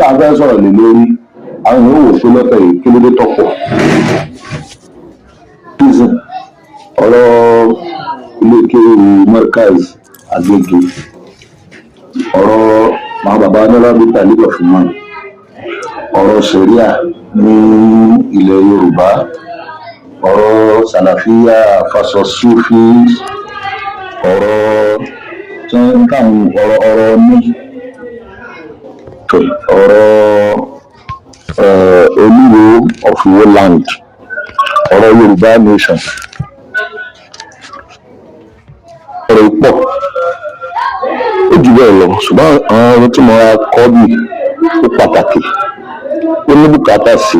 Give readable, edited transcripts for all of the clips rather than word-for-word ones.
Tá a fẹ́ sọ̀rọ̀ lé lórí, àwọn èèyàn wò pé lọ́tẹ̀ yìí, kí ló dé tọ́pọ̀ reason? Ọ̀rọ̀ ilé kéwú Markaz Agége, ọ̀rọ̀ àwọn bàbá análábítà League of Imam, ọ̀rọ̀ sharia ní ilẹ̀ Yorùbá, ọ̀rọ̀ Salafiyya versus Sufi, ọ̀rọ̀ tí wọ́n ń káwọn ọ̀rọ̀ ní ọ̀rọ̀ Olúwo of Iwo land, ọ̀rọ̀ Yorùbá nation, ọ̀rọ̀ pọ̀, ó jù bẹ́ẹ̀ lọ. Ṣùgbọ́n àwọn ohun tí mo ra kọ́ bí ó pàtàkì, ó ní bùkátà sí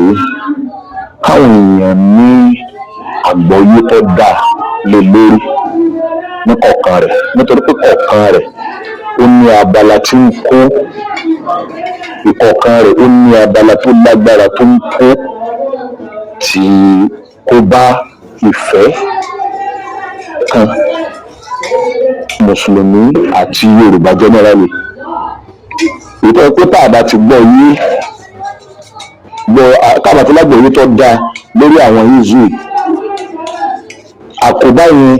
káwọn èèyàn ní àgbọ́yé tó dáa lé lórí ní kọ̀ọ̀kan rẹ̀, nítorí pé kọ̀ọ̀kan rẹ̀ ó ní abala tí ń kó, ìkọ̀ọ̀kan rẹ̀ ó ní abala tó lágbára tó ń kó tí kó bá ìfẹ́ kan Mùsùlùmí àti Yorùbá generally. Ìtọ́ pé tá a bá ti gbọ́ yé gbọ́, tá a bá ti lágbọ̀ọ́yé tó dáa lórí àwọn issue, àkóbá yẹn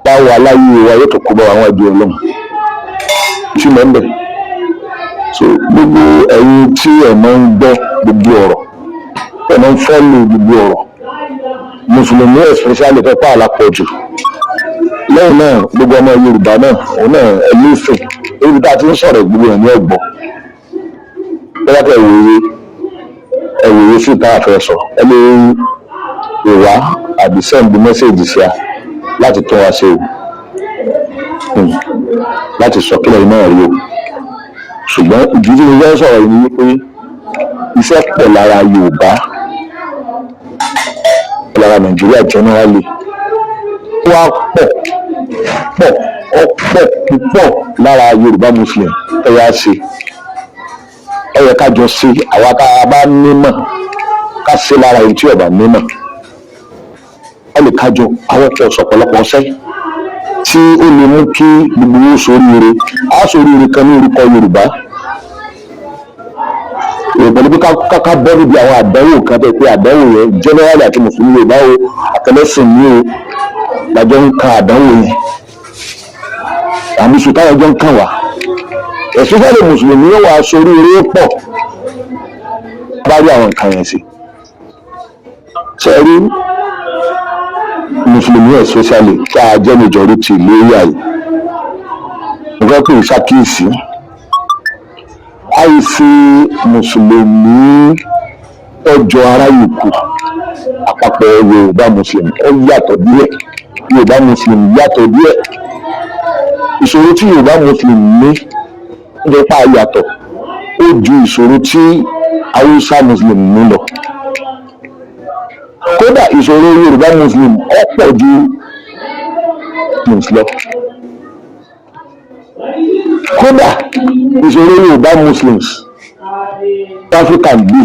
bá wà láyé wa, yóò tó kó bá àwọn ẹbí Ọlọ́run tí mo ń bẹ̀. So gbogbo ẹ̀yin tí ẹ̀ máa ń gbọ́ gbogbo ọ̀rọ̀, ẹ̀ máa ń follow gbogbo ọ̀rọ̀, Mùsùlùmí especially, fẹ́ pààlà pọ̀ jù. Lẹ́yìn náà, gbogbo ọmọ Yorùbá náà, òun náà ẹ listen. Ibi tá a ti ń sọ̀rọ̀, gbogbo ẹ̀ ní ọ̀gbọ́ bóyá kẹ́ ẹ wòye sí tá a fẹ́ sọ. Ẹ lè pè wá àbí send message sí a láti tún wa ṣe o, láti sọ kílẹ̀ náà rí o. Ṣùgbọ́n ìdí tí mo fẹ́ sọ̀rọ̀ yìí ni wípé iṣẹ́ pọ̀ lára Yorùbá, lára Nàìjíríà generally, wá pọ̀ pọ̀, ó pọ̀ púpọ̀ lára Yorùbá Muslim. Ẹ yá ṣe, ẹ yẹ ká jọ ṣe. Àwa tá a bá nímọ̀, ká ṣe lára èyí tí ọba nímọ̀. Ẹ lè kájọ àwọn pọ̀ sọ̀pọ̀lọpọ̀ ṣẹ́ tí ó lè mú kí gbogbo wọn sóríire, á sóríire kan ní orúkọ Yorùbá, pẹ̀lú pé ká bọ́ níbi àwọn àdánwò kan tó pé àdánwò yẹn generally, àti Mùsùlùmí Yorùbá o, àtẹlẹsìn ní o, lájọ ń kan àdánwò yẹn, àmì sùn táwọn jọ ń kàn wá, especially Mùsùlùmí yóò wá sóríire pọ̀ bá rí àwọn nǹkan yẹn sí. Ṣe rí Mùsùlùmí especially tá a jẹ́ majority lórí àyè, mo fẹ́ pè é ṣàkíyèsí àìsí Mùsùlùmí tọ́jọ́ ara yòókù. Àpapọ̀ Yorùbá Muslim, ó yàtọ̀ díẹ̀. Yorùbá Muslim yàtọ̀ díẹ̀. Ìṣòro tí Yorùbá Muslim ní nípa yàtọ̀, ó ju ìṣòro tí Haúsá Muslim ní lọ. Kódà, ìṣòro Yorùbá Muslim ó pọ̀ ju Muslims lọ. Kódà, ìṣòro Yorùbá Muslims Áfíríkà gbé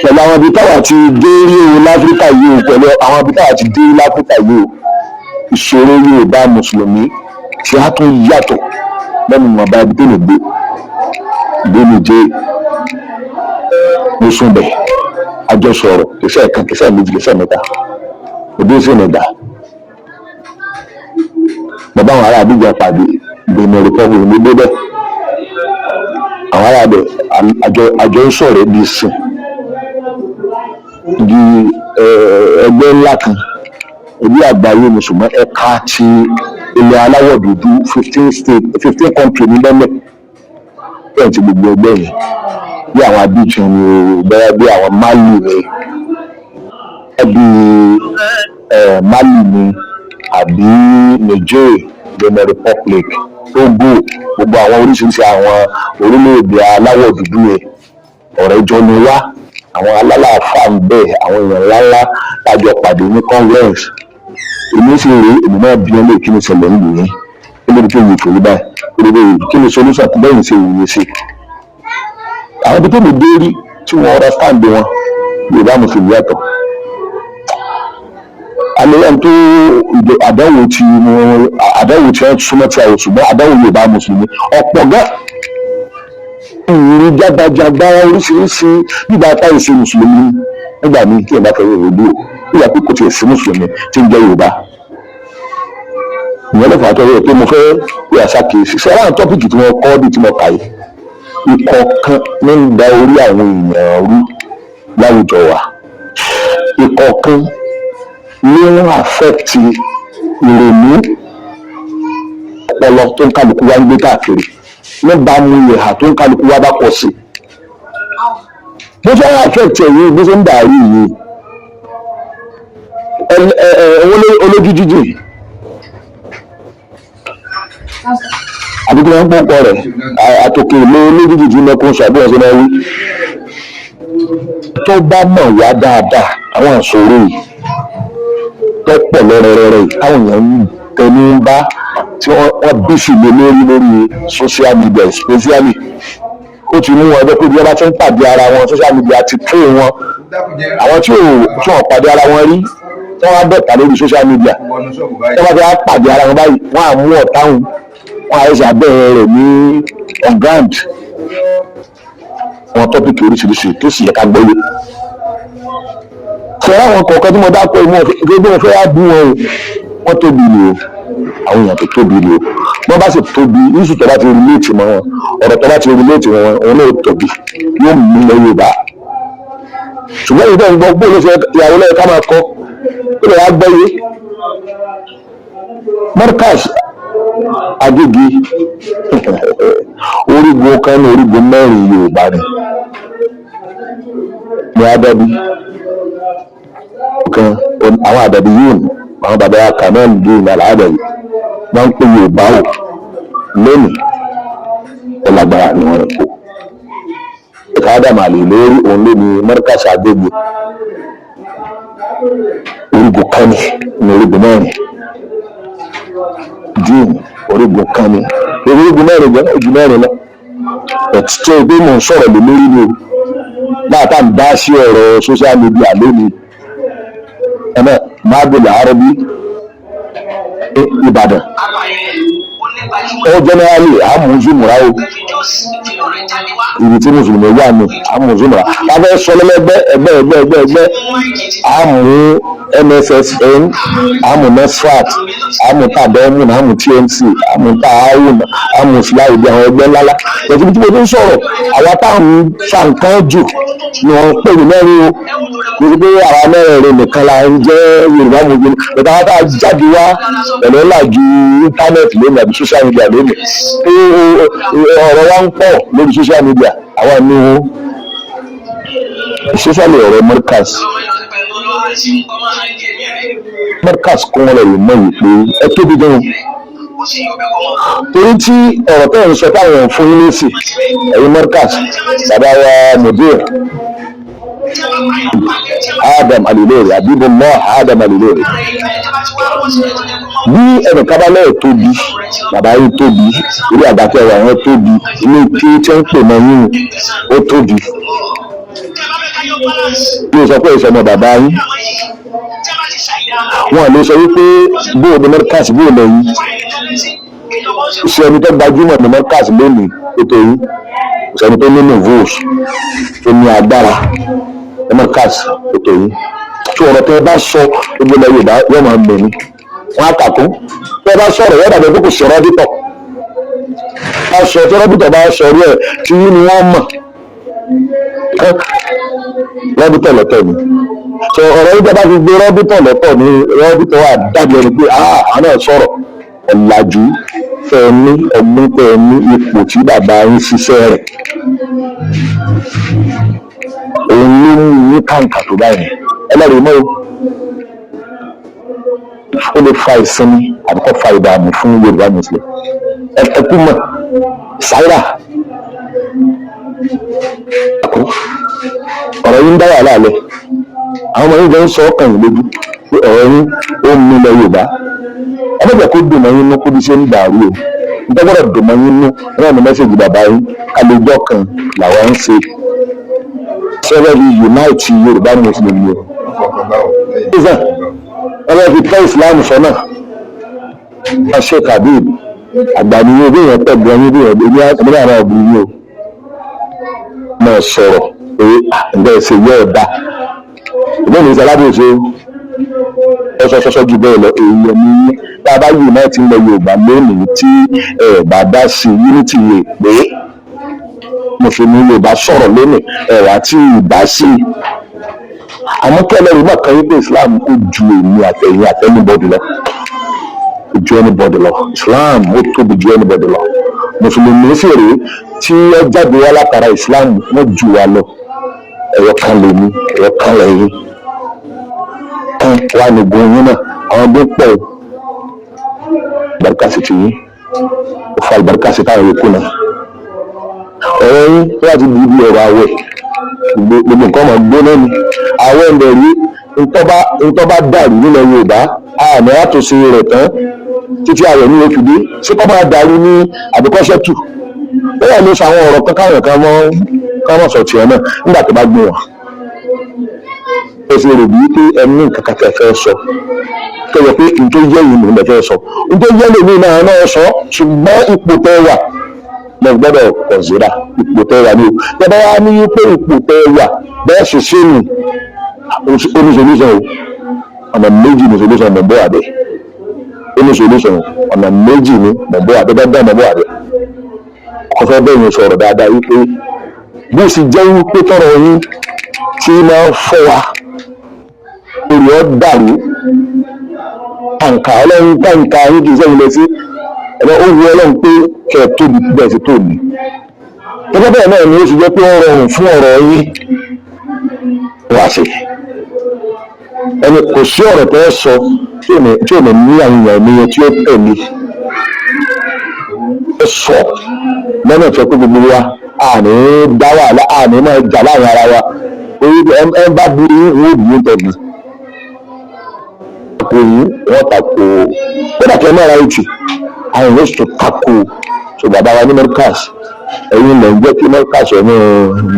pẹ̀lú àwọn ibi táwa ti dé rí o láfíríkà yìí o, pẹ̀lú àwọn ibi táwa ti dé láfíríkà yìí o, ìṣòro Yorùbá Mùsùlùmí tí a tún yàtọ̀ lẹ́nu ìwọ̀nba ibi tó lè gbé gbé mi jẹ́. Mo sún bẹ̀, àjọsọ̀rọ̀ kìsẹ́ kan, kìsẹ́ méjì, kìsẹ́ mẹ́ta, òde Senegal, bàbá àwọn ará Abidjan pàdé, Benin Republic ní débẹ̀. Àwọn ará bẹ̀, àjọ ń sọ̀rọ̀ bí sìn di ẹgbẹ́ ńlá kan, ẹbí àgbáyé ni. Ṣùgbọ́n ẹ̀ka ti ilẹ̀ aláwọ̀ dúdú, 15 state, 15 country ní bẹ́lẹ̀ bẹ́ẹ̀ ti gbogbo ẹgbẹ́ yẹn, bí àwọn Abidjan ni o, bẹ́ẹ̀ bí àwọn Mali ni, bí Mali ni àbí Niger, Benin Republic, Togo, gbogbo àwọn oríṣiríṣi àwọn orílẹ̀-èdè aláwọ̀ dúdú yẹn, ọ̀rẹ́ jọ ni wá. Àwọn alálàáfà ń bẹ, àwọn èèyàn ńláńlá lájọ pàdé ní congress. Èmi sì rèé, èmi náà bí wọn lè kí ni ṣẹlẹ̀ nílùú yẹn, kí ló dé tó yìí fòrí báyìí, kí ló dé, kí ni solution tó bẹ́yìn ṣe wòye sí àwọn ibi tó lè dé rí tí wọ́n understand wọn. Yorùbá Mùsùlùmí yàtọ̀ alẹ́ tó àdánwò tí àdánwò tí wọ́n súnmọ́ tí a ò, ṣùgbọ́n àdánwò Yorùbá Mùsùlùmí ọ̀pọ̀ gan. Ìrìn jágbajàgba oríṣiríṣi nígbà táyì ṣe mùsùlùmí nígbà míì tí ẹ bá fẹ́ rò ó nígbà pé kò tiẹ̀ sí mùsùlùmí tí ń jẹ́ Yorùbá. Ìyẹn ló fà á tó yẹ pé mo fẹ́ pé àṣà kìí ṣe aláwọn topic tí wọ́n kọ́ bí tí mo kà yìí. Ìkọ̀ọ̀kan ní ń da orí àwọn èèyàn rú láwùjọ wa, ìkọ̀ọ̀kan ló ń affect ìrònú ọpọlọ tó ń kálukú wá ń gbé káàkiri níbàámu ìhà tó ń kálukú wá bá pọ̀ sí. Bó ṣe ń affect ẹ̀yìn, bó ṣe ń dàrú yìí, olójú jíjìn àbí kí wọ́n ń pọ́npọ́ rẹ̀ àtòkè ló olójú jíjìn mẹ́kún sọ àbí wọ́n ṣe máa wí. Tó bá mọ̀ wá dáadáa, àwọn àṣòro yìí tó pọ̀ lọ́rẹ́rẹ́rẹ́ yìí táwọn èèyàn ń tẹnu ń bá tí wọ́n bí sì lé lórí lórí social media especially, ó ti mú wọn ẹgbẹ́ pé bí wọ́n bá ti ń pàdé ara wọn, social media ti train wọn. Àwọn tí ò tí wọ́n pàdé ara wọn rí, tí wọ́n á dọ̀tà lórí social media, tí wọ́n bá ti wá pàdé ara wọn báyìí, wọ́n á mú ọ̀tá wọn, wọ́n á ṣe abẹ́rẹ́ rẹ̀ ní on ground. Àwọn topic oríṣiríṣi tó sì yẹ ká gbọ́ yé sọ̀rọ̀, àwọn kọ̀ọ̀kan tí mo dákọ̀ ìmọ̀ ìgbé mo fẹ́ wá bú wọn o. Wọ́n tóbi ni o, àwọn èèyàn tó tóbi ni o. Wọ́n bá sì tóbi, yíṣù tó bá ti relate mọ́ wọn, ọ̀rọ̀ tó bá ti relate mọ́ wọn, òun náà tóbi, yóò mú ilẹ̀ Yorùbá. Ṣùgbọ́n ìgbà ń gbọ́ bó ló ṣe ìyàwó lẹ́yìn ká máa kọ́ ó lè wá gbọ́ yé. Markaz Agége, orígun kan ní orígun mẹ́rin Yorùbá ni ní Adabi kan. Àwọn Àdàbí yìí, àwọn bàbá wa Kamal Deen Al-Adabi, wọ́n ń pè Yorùbá o lónìí, ó lágbára ni wọ́n kó ẹ̀ka Adam àlè lórí òun ló ní Markaz Agége, orígun kan ní ní orígun mẹ́rin dín, orígun kan ní orígun mẹ́rin gan ojú mẹ́rin lọ. Ẹ̀tí pé mò ń sọ̀rọ̀ lé lórí ni o láàtà ń dá sí ọ̀rọ̀ social media lónìí ẹ̀nà mábìlì àrọ́bí Ìbàdàn ó generally àmúzùmùrà o, ibi tí mùsùlùmí wà ní àmúzùmùrà lábẹ́ sọlẹ́lẹ́gbẹ́ ẹgbẹ́ ẹgbẹ́ ẹgbẹ́ ẹgbẹ́, àmú MSSN, àmú NESFAT, àmú tàdọ́mù, àmú TMC, àmú tààwùn, àmú fúláìdì, àwọn ẹgbẹ́ ńláńlá. Pẹ̀lú tí mo ti ń sọ̀rọ̀, àwa táwọn ń fa nǹkan jù ni wọ́n ń pè ní mẹ́rin o. Kò sí pé àwa mẹ́rẹ̀ẹ̀rin nìkan la ń jẹ́ Yorùbá mùsùlùmí pẹ̀lú àwọn tá a jáde wá pẹ̀lú ńlá ju íńtánẹ́ẹ̀tì lónìí àbí social media lónìí. Ọ̀rọ̀ wa ń pọ̀ lórí social media. Àwa ní especially ọ̀rọ̀ Markaz. Markaz kún wọn lọ rè mọ́ yìí pé ẹ tóbi gan, torí tí ọ̀rọ̀ tẹ́ ẹ̀ ń sọ táwọn fún yín lésì, ẹ̀yin Markaz, bàbá wa mudir Adam Alilori, Abibullah Adam Alilori, bí ẹnìkan bá lẹ́ẹ̀ tóbi, bàbá yín tóbi, orí àgbàtẹ́ wà wọ́n tóbi, ilé tí tí ń pè mọ́ yín ó tóbi. Bí o sọ pé ìsọmọ bàbá yín, wọn lè sọ wípé bóò ní Markaz, bóò lẹ́yìn iṣẹ́ ẹni tó gbajúmọ̀ ní Markaz lónìí ètò yìí, ìṣẹ́ni tó ní nuvos tó ní agbára ní Markaz ètò yìí tí ọ̀rọ̀ tẹ́ ẹ bá sọ, gbogbo ilẹ̀ Yorùbá yóò máa mọ̀ ní wọ́n á kà kún. Tẹ́ ẹ bá sọ̀rọ̀, yóò dàbí pé kò sí rọ́bìtọ̀ bá sọ, tí rọ́bìtọ̀ bá sọ rí ẹ̀ tí yín ni wọ́n mọ̀ rọ́bìtọ̀ lọ́tọ̀ ni. Sọ ọ̀rọ̀ yìí bá fi gbé rọ́bìtọ̀ lọ́tọ̀ ni, rọ́bìtọ̀ wà dàbí ẹni pé àwọn náà sọ̀rọ̀. Ọ̀làjú fẹ́ ní ọgbọ́n tẹ́ ní ipò tí bàbá yín ṣiṣẹ́ rẹ̀, òun ló mú yín kàǹkà tó báyìí. Ẹlẹ́rìí mọ́ o, ó lè fa ìsinmi àbí kó fa ìdààmú fún Yorùbá Muslim. Ẹkú mọ̀ sáírà ẹkú ọ̀rọ̀ yín ń dá wàhálà lẹ̀. Àwọn ọmọ yín jọ ń sọ ọkàn yìí lójú pé ọ̀rọ̀ yín ó ń mú ilẹ̀ Yorùbá. Ẹ má jẹ́ kó dùn mọ́ yín nú kó bí ṣe ń dàrú o. Nítorí gbọ́dọ̀ dùn mọ́ yín nú náà ní message bàbá yín kálíjọ́ kan làwọn ń ṣe sẹ́fẹ̀ fi unite Yorùbá Muslim ni o. Wọ́n fẹ́ fi tọ́ Islam sọ́nà. Wọ́n ṣe Kabir àgbà ni yóò bí èèyàn pẹ̀ gan yín bí èèyàn bí èmi náà máa bu yín o. Máa sọ̀rọ̀ pé ǹjẹ́ ẹ ṣe yẹ ọ̀dà ìbọn mi ṣalábòsí ọsọsọsọ jù bẹ́ẹ̀ lọ. Èèyàn ní yín. Tá a bá yìí náà ti ń lọ Yorùbá lónìí tí ẹ bá dá sí unity yìí pé mùsùlùmí Yorùbá sọ̀rọ̀ lónìí, ẹ wá tí ì dá sí i. Àmọ́ kẹ́lẹ́ rí náà kan wípé Islam ó ju èmi àtẹ̀yìn àti anybody lọ, ó ju anybody lọ. Islam ó tóbi ju anybody lọ. Mùsùlùmí sì rèé tí ó jáde wá látara Islam, wọ́n ju wa lọ. Ẹ̀yọ kan lèmi, ẹ̀yọ kan lẹ́yìn kan wà ní gun yín náà. Àwọn tó pọ̀, àlùbáríkà sì ti yín, ó fa àlùbáríkà sí táwọn yòókù náà. Ọ̀rọ̀ yín láti di ibi ọ̀rọ̀ àwẹ̀, gbogbo nǹkan máa gbóná ni. Àwẹ̀ ń bẹ̀ rí ntọ́ bá dàrú nílẹ̀ Yorùbá, àmì àtúnṣe rẹ̀ tán títí àwẹ̀ ní oṣù dé ṣé kọ́ máa dàrú ní àbíkọ́ṣẹ́tù bẹ́ẹ̀ ló sọ àwọn ọ̀rọ̀ kan káwọn kan mọ́ káwọn sọ tiẹ̀ náà nígbà tó bá gbé wọn. Ó sì rò bí pé ẹni nǹkan kan tẹ̀ fẹ́ sọ tó yẹ pé n tó yẹ yìí ló ń fẹ́ sọ, n tó yẹ lèmi náà náà sọ, ṣùgbọ́n ipò tẹ́ wà lọ gbọ́dọ̀ consider ipò tẹ́ wà ní o. Tẹ́ bá wá ní pé ipò tẹ́ wà bẹ́ẹ̀ ṣe ṣe nù, ó ní solution o. Ọ̀nà méjì ní solution. Mọ̀ bọ́ àbẹ̀ ó ní solution. Ọ̀nà méjì ní mọ̀ bọ́ àbẹ̀ dáadáa, mọ̀ bọ́ àbẹ̀ ọkọ̀ bẹ́ẹ̀ yẹn sọ̀rọ̀ dáadáa wípé bó sì jẹ́ wípé tọrọ yín tí máa ń fọ́ wa orí ọ́ dàrú kàǹkà Ọlọ́run, kàǹkà yín kì í sẹ́yìn lọ sí ẹ̀rọ. Ó wu Ọlọ́run pé kẹ́ ẹ tóbi bẹ́ẹ̀ sì tóbi gẹ́gẹ́ bẹ́ẹ̀ náà ni ó sì jẹ́ pé ó rọrùn fún ọ̀rọ̀ yín wá sí ẹni. Kò sí ọ̀rọ̀ tó ẹ sọ tí ò ní ní àwọn èèyàn ní tí ó tẹ̀lé ẹ sọ lọ́nà tó pé gbogbo wa àní dá wàhálà, àní máa jà láàrin ara wa. Orí ẹ bá burú, wọn ò burú tẹ̀lé tako yín, wọ́n tako kódà kẹ́ mọ́ra ìtì àwọn èèyàn sì tún tako. So bàbá wa ní Markaz, ẹ̀yin lẹ̀ ń jẹ́ kí Markaz ọ̀nà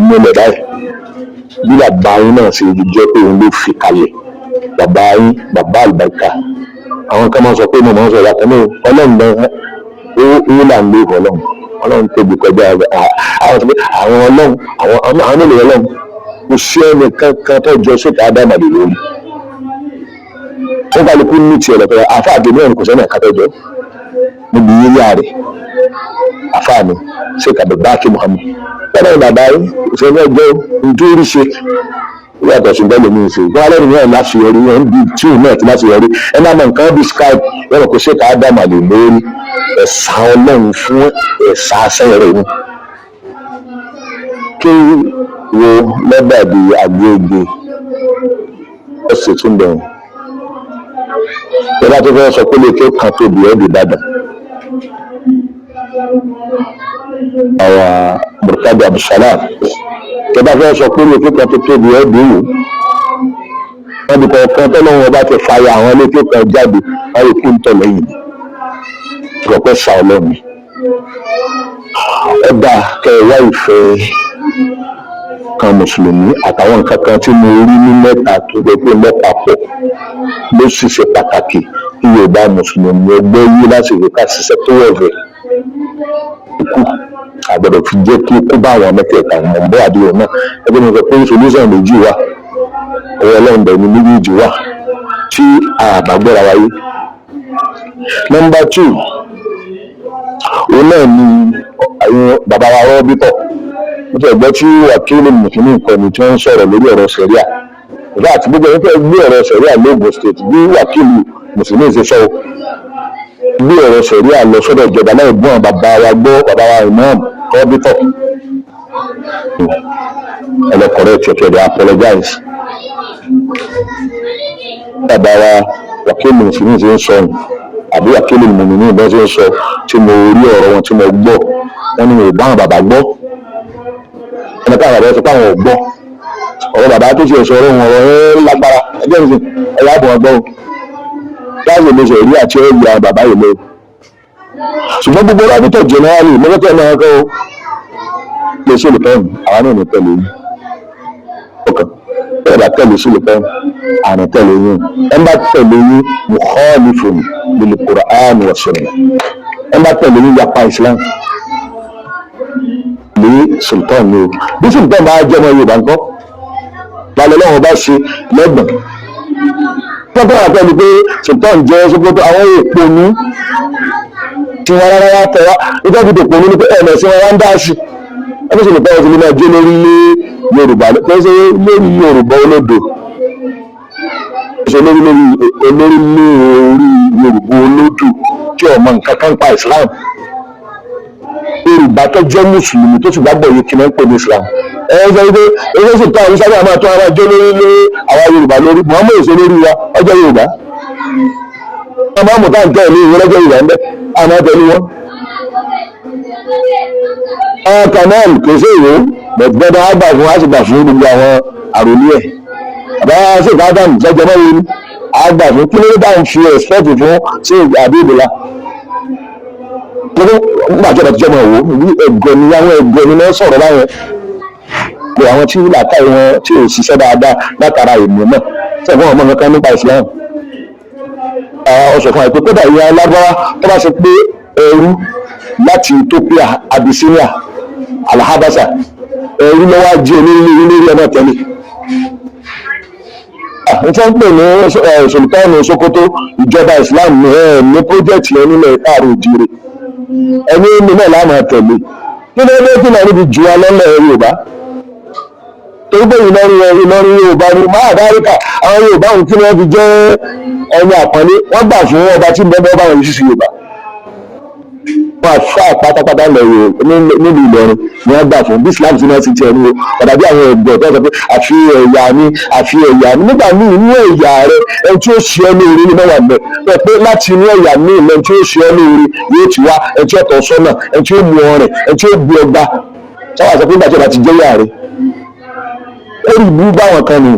múlẹ̀ báyìí bí bàbá yín náà ṣe jẹ́ pé òun ló fi kalẹ̀. Bàbá yín, bàbá àlùbáríkà, àwọn kan máa sọ pé mo máa ń sọ ìyàtọ̀ náà. Ọlọ́run náà ó là ń lé Ọlọ́run. Ọlọ́run tóbi kọjá àwọn sọ pé àwọn Ọlọ́run, àwọn mélòó Ọlọ́run? Kò sí ẹnì kankan tó jọ sókè ádámà lè lórí wọn. Kálukú ní tiẹ̀ lọ́tọ̀. Àfa àdéhùn ẹ̀rù kò sẹ́ni ẹ̀ka tó jọ níbi yíyá rẹ̀. Àfa mi ṣe kàbí báàkì Muhammad bẹ́ẹ̀ ni bàbá yìí kò sẹ́ni ẹjọ́ nítorí ṣe yàtọ̀ sí bẹ́ẹ̀ lómi ṣe wọ́n alẹ́ nìyẹn láṣeyọrí yẹn bí tíù náà ti láṣeyọrí. Ẹ máa mọ nǹkan bí Skype yọ̀rọ̀ kò ṣe ká ádámà lè lórí ẹ̀sà Ọlọ́run fún ẹ̀sà aṣẹ́ rẹ̀ ni kí wo lọ́dàbí agbègbè ọ̀sẹ̀ tún bẹ̀rù. Ìjọba tó fẹ́ sọ pé lè tó kan tóbi ẹ̀ dìbàdàn àwọn Murtadi Abdulsalam, ìjọba fẹ́ sọ pé lè tó kan tó tóbi ẹ̀ dìwò wọ́n di kọ̀ọ̀kan tọ́lọ́wọ́n bá ti fàyà àwọn ilé tó kan jáde, wọ́n lè kú ń tọ̀ lẹ́yìn ìrọ̀pẹ́ sa Ọlọ́run. Ọ̀dà kẹwàá ìfẹ́ kan mùsùlùmí àtàwọn nǹkan kan tí mo rí ní mẹ́ta tó jẹ́ pé lọ́pàpọ̀ ló sì ṣe pàtàkì kí Yorùbá mùsùlùmí ẹgbẹ́ yí láti rí ká ṣiṣẹ́ tó wọ̀fẹ́ ikú àgbọ̀dọ̀ fi jẹ́ kí kó bá àwọn mẹ́tẹ̀ẹ̀ta mọ̀ bọ́ àdúgbò náà. Ẹgbẹ́ mi sọ pé solution méjì wà, ọwọ́ Ọlọ́run bẹ̀ ni méjèèjì wà tí àbá gbọ́ra wáyé. Number two, òun náà ni àwọn bàbá wa rọ́bítọ̀. Mo ti gbọ́ tí wàkílì mùsùlùmí nǹkan ni tí wọ́n ń sọ̀rọ̀ lórí ọ̀rọ̀ sẹ̀ríà ìfẹ́ àti gbogbo ẹni fẹ́ gbé ọ̀rọ̀ sẹ̀ríà lóògùn State. Bí wàkílì mùsùlùmí ṣe sọ, gbé ọ̀rọ̀ sẹ̀ríà lọ sọ́dọ̀ ìjọba láì gbọ́n bàbá wa gbọ́, bàbá wa imam rọ́bítọ̀, ẹ lọ correct ẹ̀ kẹ́ apologize. Bàbá wa wàkílì mùsùlùmí ṣe ń sọ àbí wàkílì mùmíní ìbọn ṣe ń sọ tí mo rí ọ̀rọ̀ wọn tí mo gbọ́, wọn ní mi ò bá àwọn bàbá gbọ́. Ẹni káwọn bàbá sọ pé àwọn ò gbọ́ ọ̀rọ̀ bàbá tó ṣe sọ̀rọ̀ wọn, ọ̀rọ̀ ẹ̀ lágbára. Ẹgbẹ́ mi sìn ẹ̀yà àbọ̀ ọgbọ́n o láti lè ṣe rí àti ẹ̀yà àwọn bàbá yìí lọ. Ṣùgbọ́n gbogbo rábítọ̀ generally mọ́tò náà kọ́ lè ṣe olùkọ́ àwọn náà ní tẹ̀lé yín ọkàn bẹ́ẹ̀ bá tẹ̀lé sí olùkọ́ àrùn tẹ̀lé yín. Ẹ bá tẹ̀lé yín, mukhalifun lil Qur'an wa sunnah. Ẹ bá tẹ̀lé yín, yapa Islam lè Tẹ̀lé sultan ni o. Bí sultan bá jẹ́ ọmọ Yorùbá ńkọ́, balẹ̀ lọ́wọ́ bá ṣe lẹ́gbọ̀n tọ́tọ́ àtẹ́ni pé sultan jẹ́ Sokoto. Àwọn òpònú tí wọ́n rárá wá tẹ̀ wá nítorí fi dòpònú ní pé ẹ̀nà sí wọn wá ń dá sí ẹni sultan ti ní máa jẹ́ lórí lé Yorùbá pé ṣe lórí Yorùbá olódò, ṣe lórí lórí olórí lé orí Yorùbá olódò tí ọmọ nǹkan kan pa Islam. Yorùbá tó jẹ́ mùsùlùmí tó sì gbàgbọ́ yìí, kí wọ́n ń pè ní Islam? Ẹ ẹ sọ wípé ẹ sì tán àwọn sábà máa tún ara jẹ́ lórí lé àwa Yorùbá lórí. Muhammed ṣe lórí wa, ọjọ́ Yorùbá ọmọ àmọ̀tá ń tẹ̀lé ìwé lọ́jọ́ Yorùbá ń bẹ́ àmọ́ tẹ̀lé wọn. Àwọn canal kò sí ìwé bẹ̀tẹ̀ á gbà fún, á sì gbà fún gbogbo àwọn àròlé ẹ̀. Àbá ṣèkà Adam sọjọ́ mọ́ wo ni á gbà fún? Kí ló dé bá ń fi respect fún ṣé àbíbìlà nígbà tí ọba ti jọmọ wò ní ẹgọ ni àwọn ẹgọ ni wọ́n sọ̀rọ̀ báyẹn pé àwọn tí làákàyè wọn tí ò ṣiṣẹ́ dáadáa látara ìmọ̀ náà tí ẹ̀gbọ́n ọmọ kankan nípa Islam. Ọ sọ fún wa pé kódà ìyá alágbára tó bá ṣe pé ẹrú láti Ethiopia, Abyssinia, Alhabasa, ẹrú lọ́wọ́ ajé onílé lórí ọmọ tẹ́lẹ̀ n tí wọ́n ń pè ní Sultan Sokoto. Ìjọba Islam ní ẹ̀ ní project yẹn nílẹ̀ káàró òjìrè. Ẹni ní náà láàmú tẹ̀lé. Kí ló dé tí náà níbi jù wá lọ́lẹ̀ Yorùbá? Torí pé Ìlọrin, Ìlọrin Yorùbá ni máa dáríkà. Àwọn Yorùbá òun kí ni wọ́n fi jẹ́ ẹni àpọ́nlé? Wọ́n gbà fún ọba tí ń bẹ́ bọ́ báwọn yìí sí Yorùbá. Wọn àfa pátápátá lọ nílùú Ìlọrin ni wọ́n gbà fún bí Islam ti náà ti tiẹ̀ ní o. Ọ̀dà bí àwọn ẹ̀gbọ́n tó sọ pé àfi ẹ̀yà mi, àfi ẹ̀yà mi. Nígbà míì, inú ẹ̀yà rẹ, ẹni tí ó ṣe ọ́ lóore ní mẹ́wàá bẹ̀ ẹ pé láti inú ẹ̀yà míì lẹ́ni tí ó ṣe ọ́ lóore yóò ti wá, ẹni tí ó tọ́ sọ́nà, ẹni tí ó mú ọ rìn, ẹni tí ó gbé ọgbà sáwà sọ pé nígbà tí ọba ti jẹ́ yà rẹ, ó rí ibú báwọn kan nù,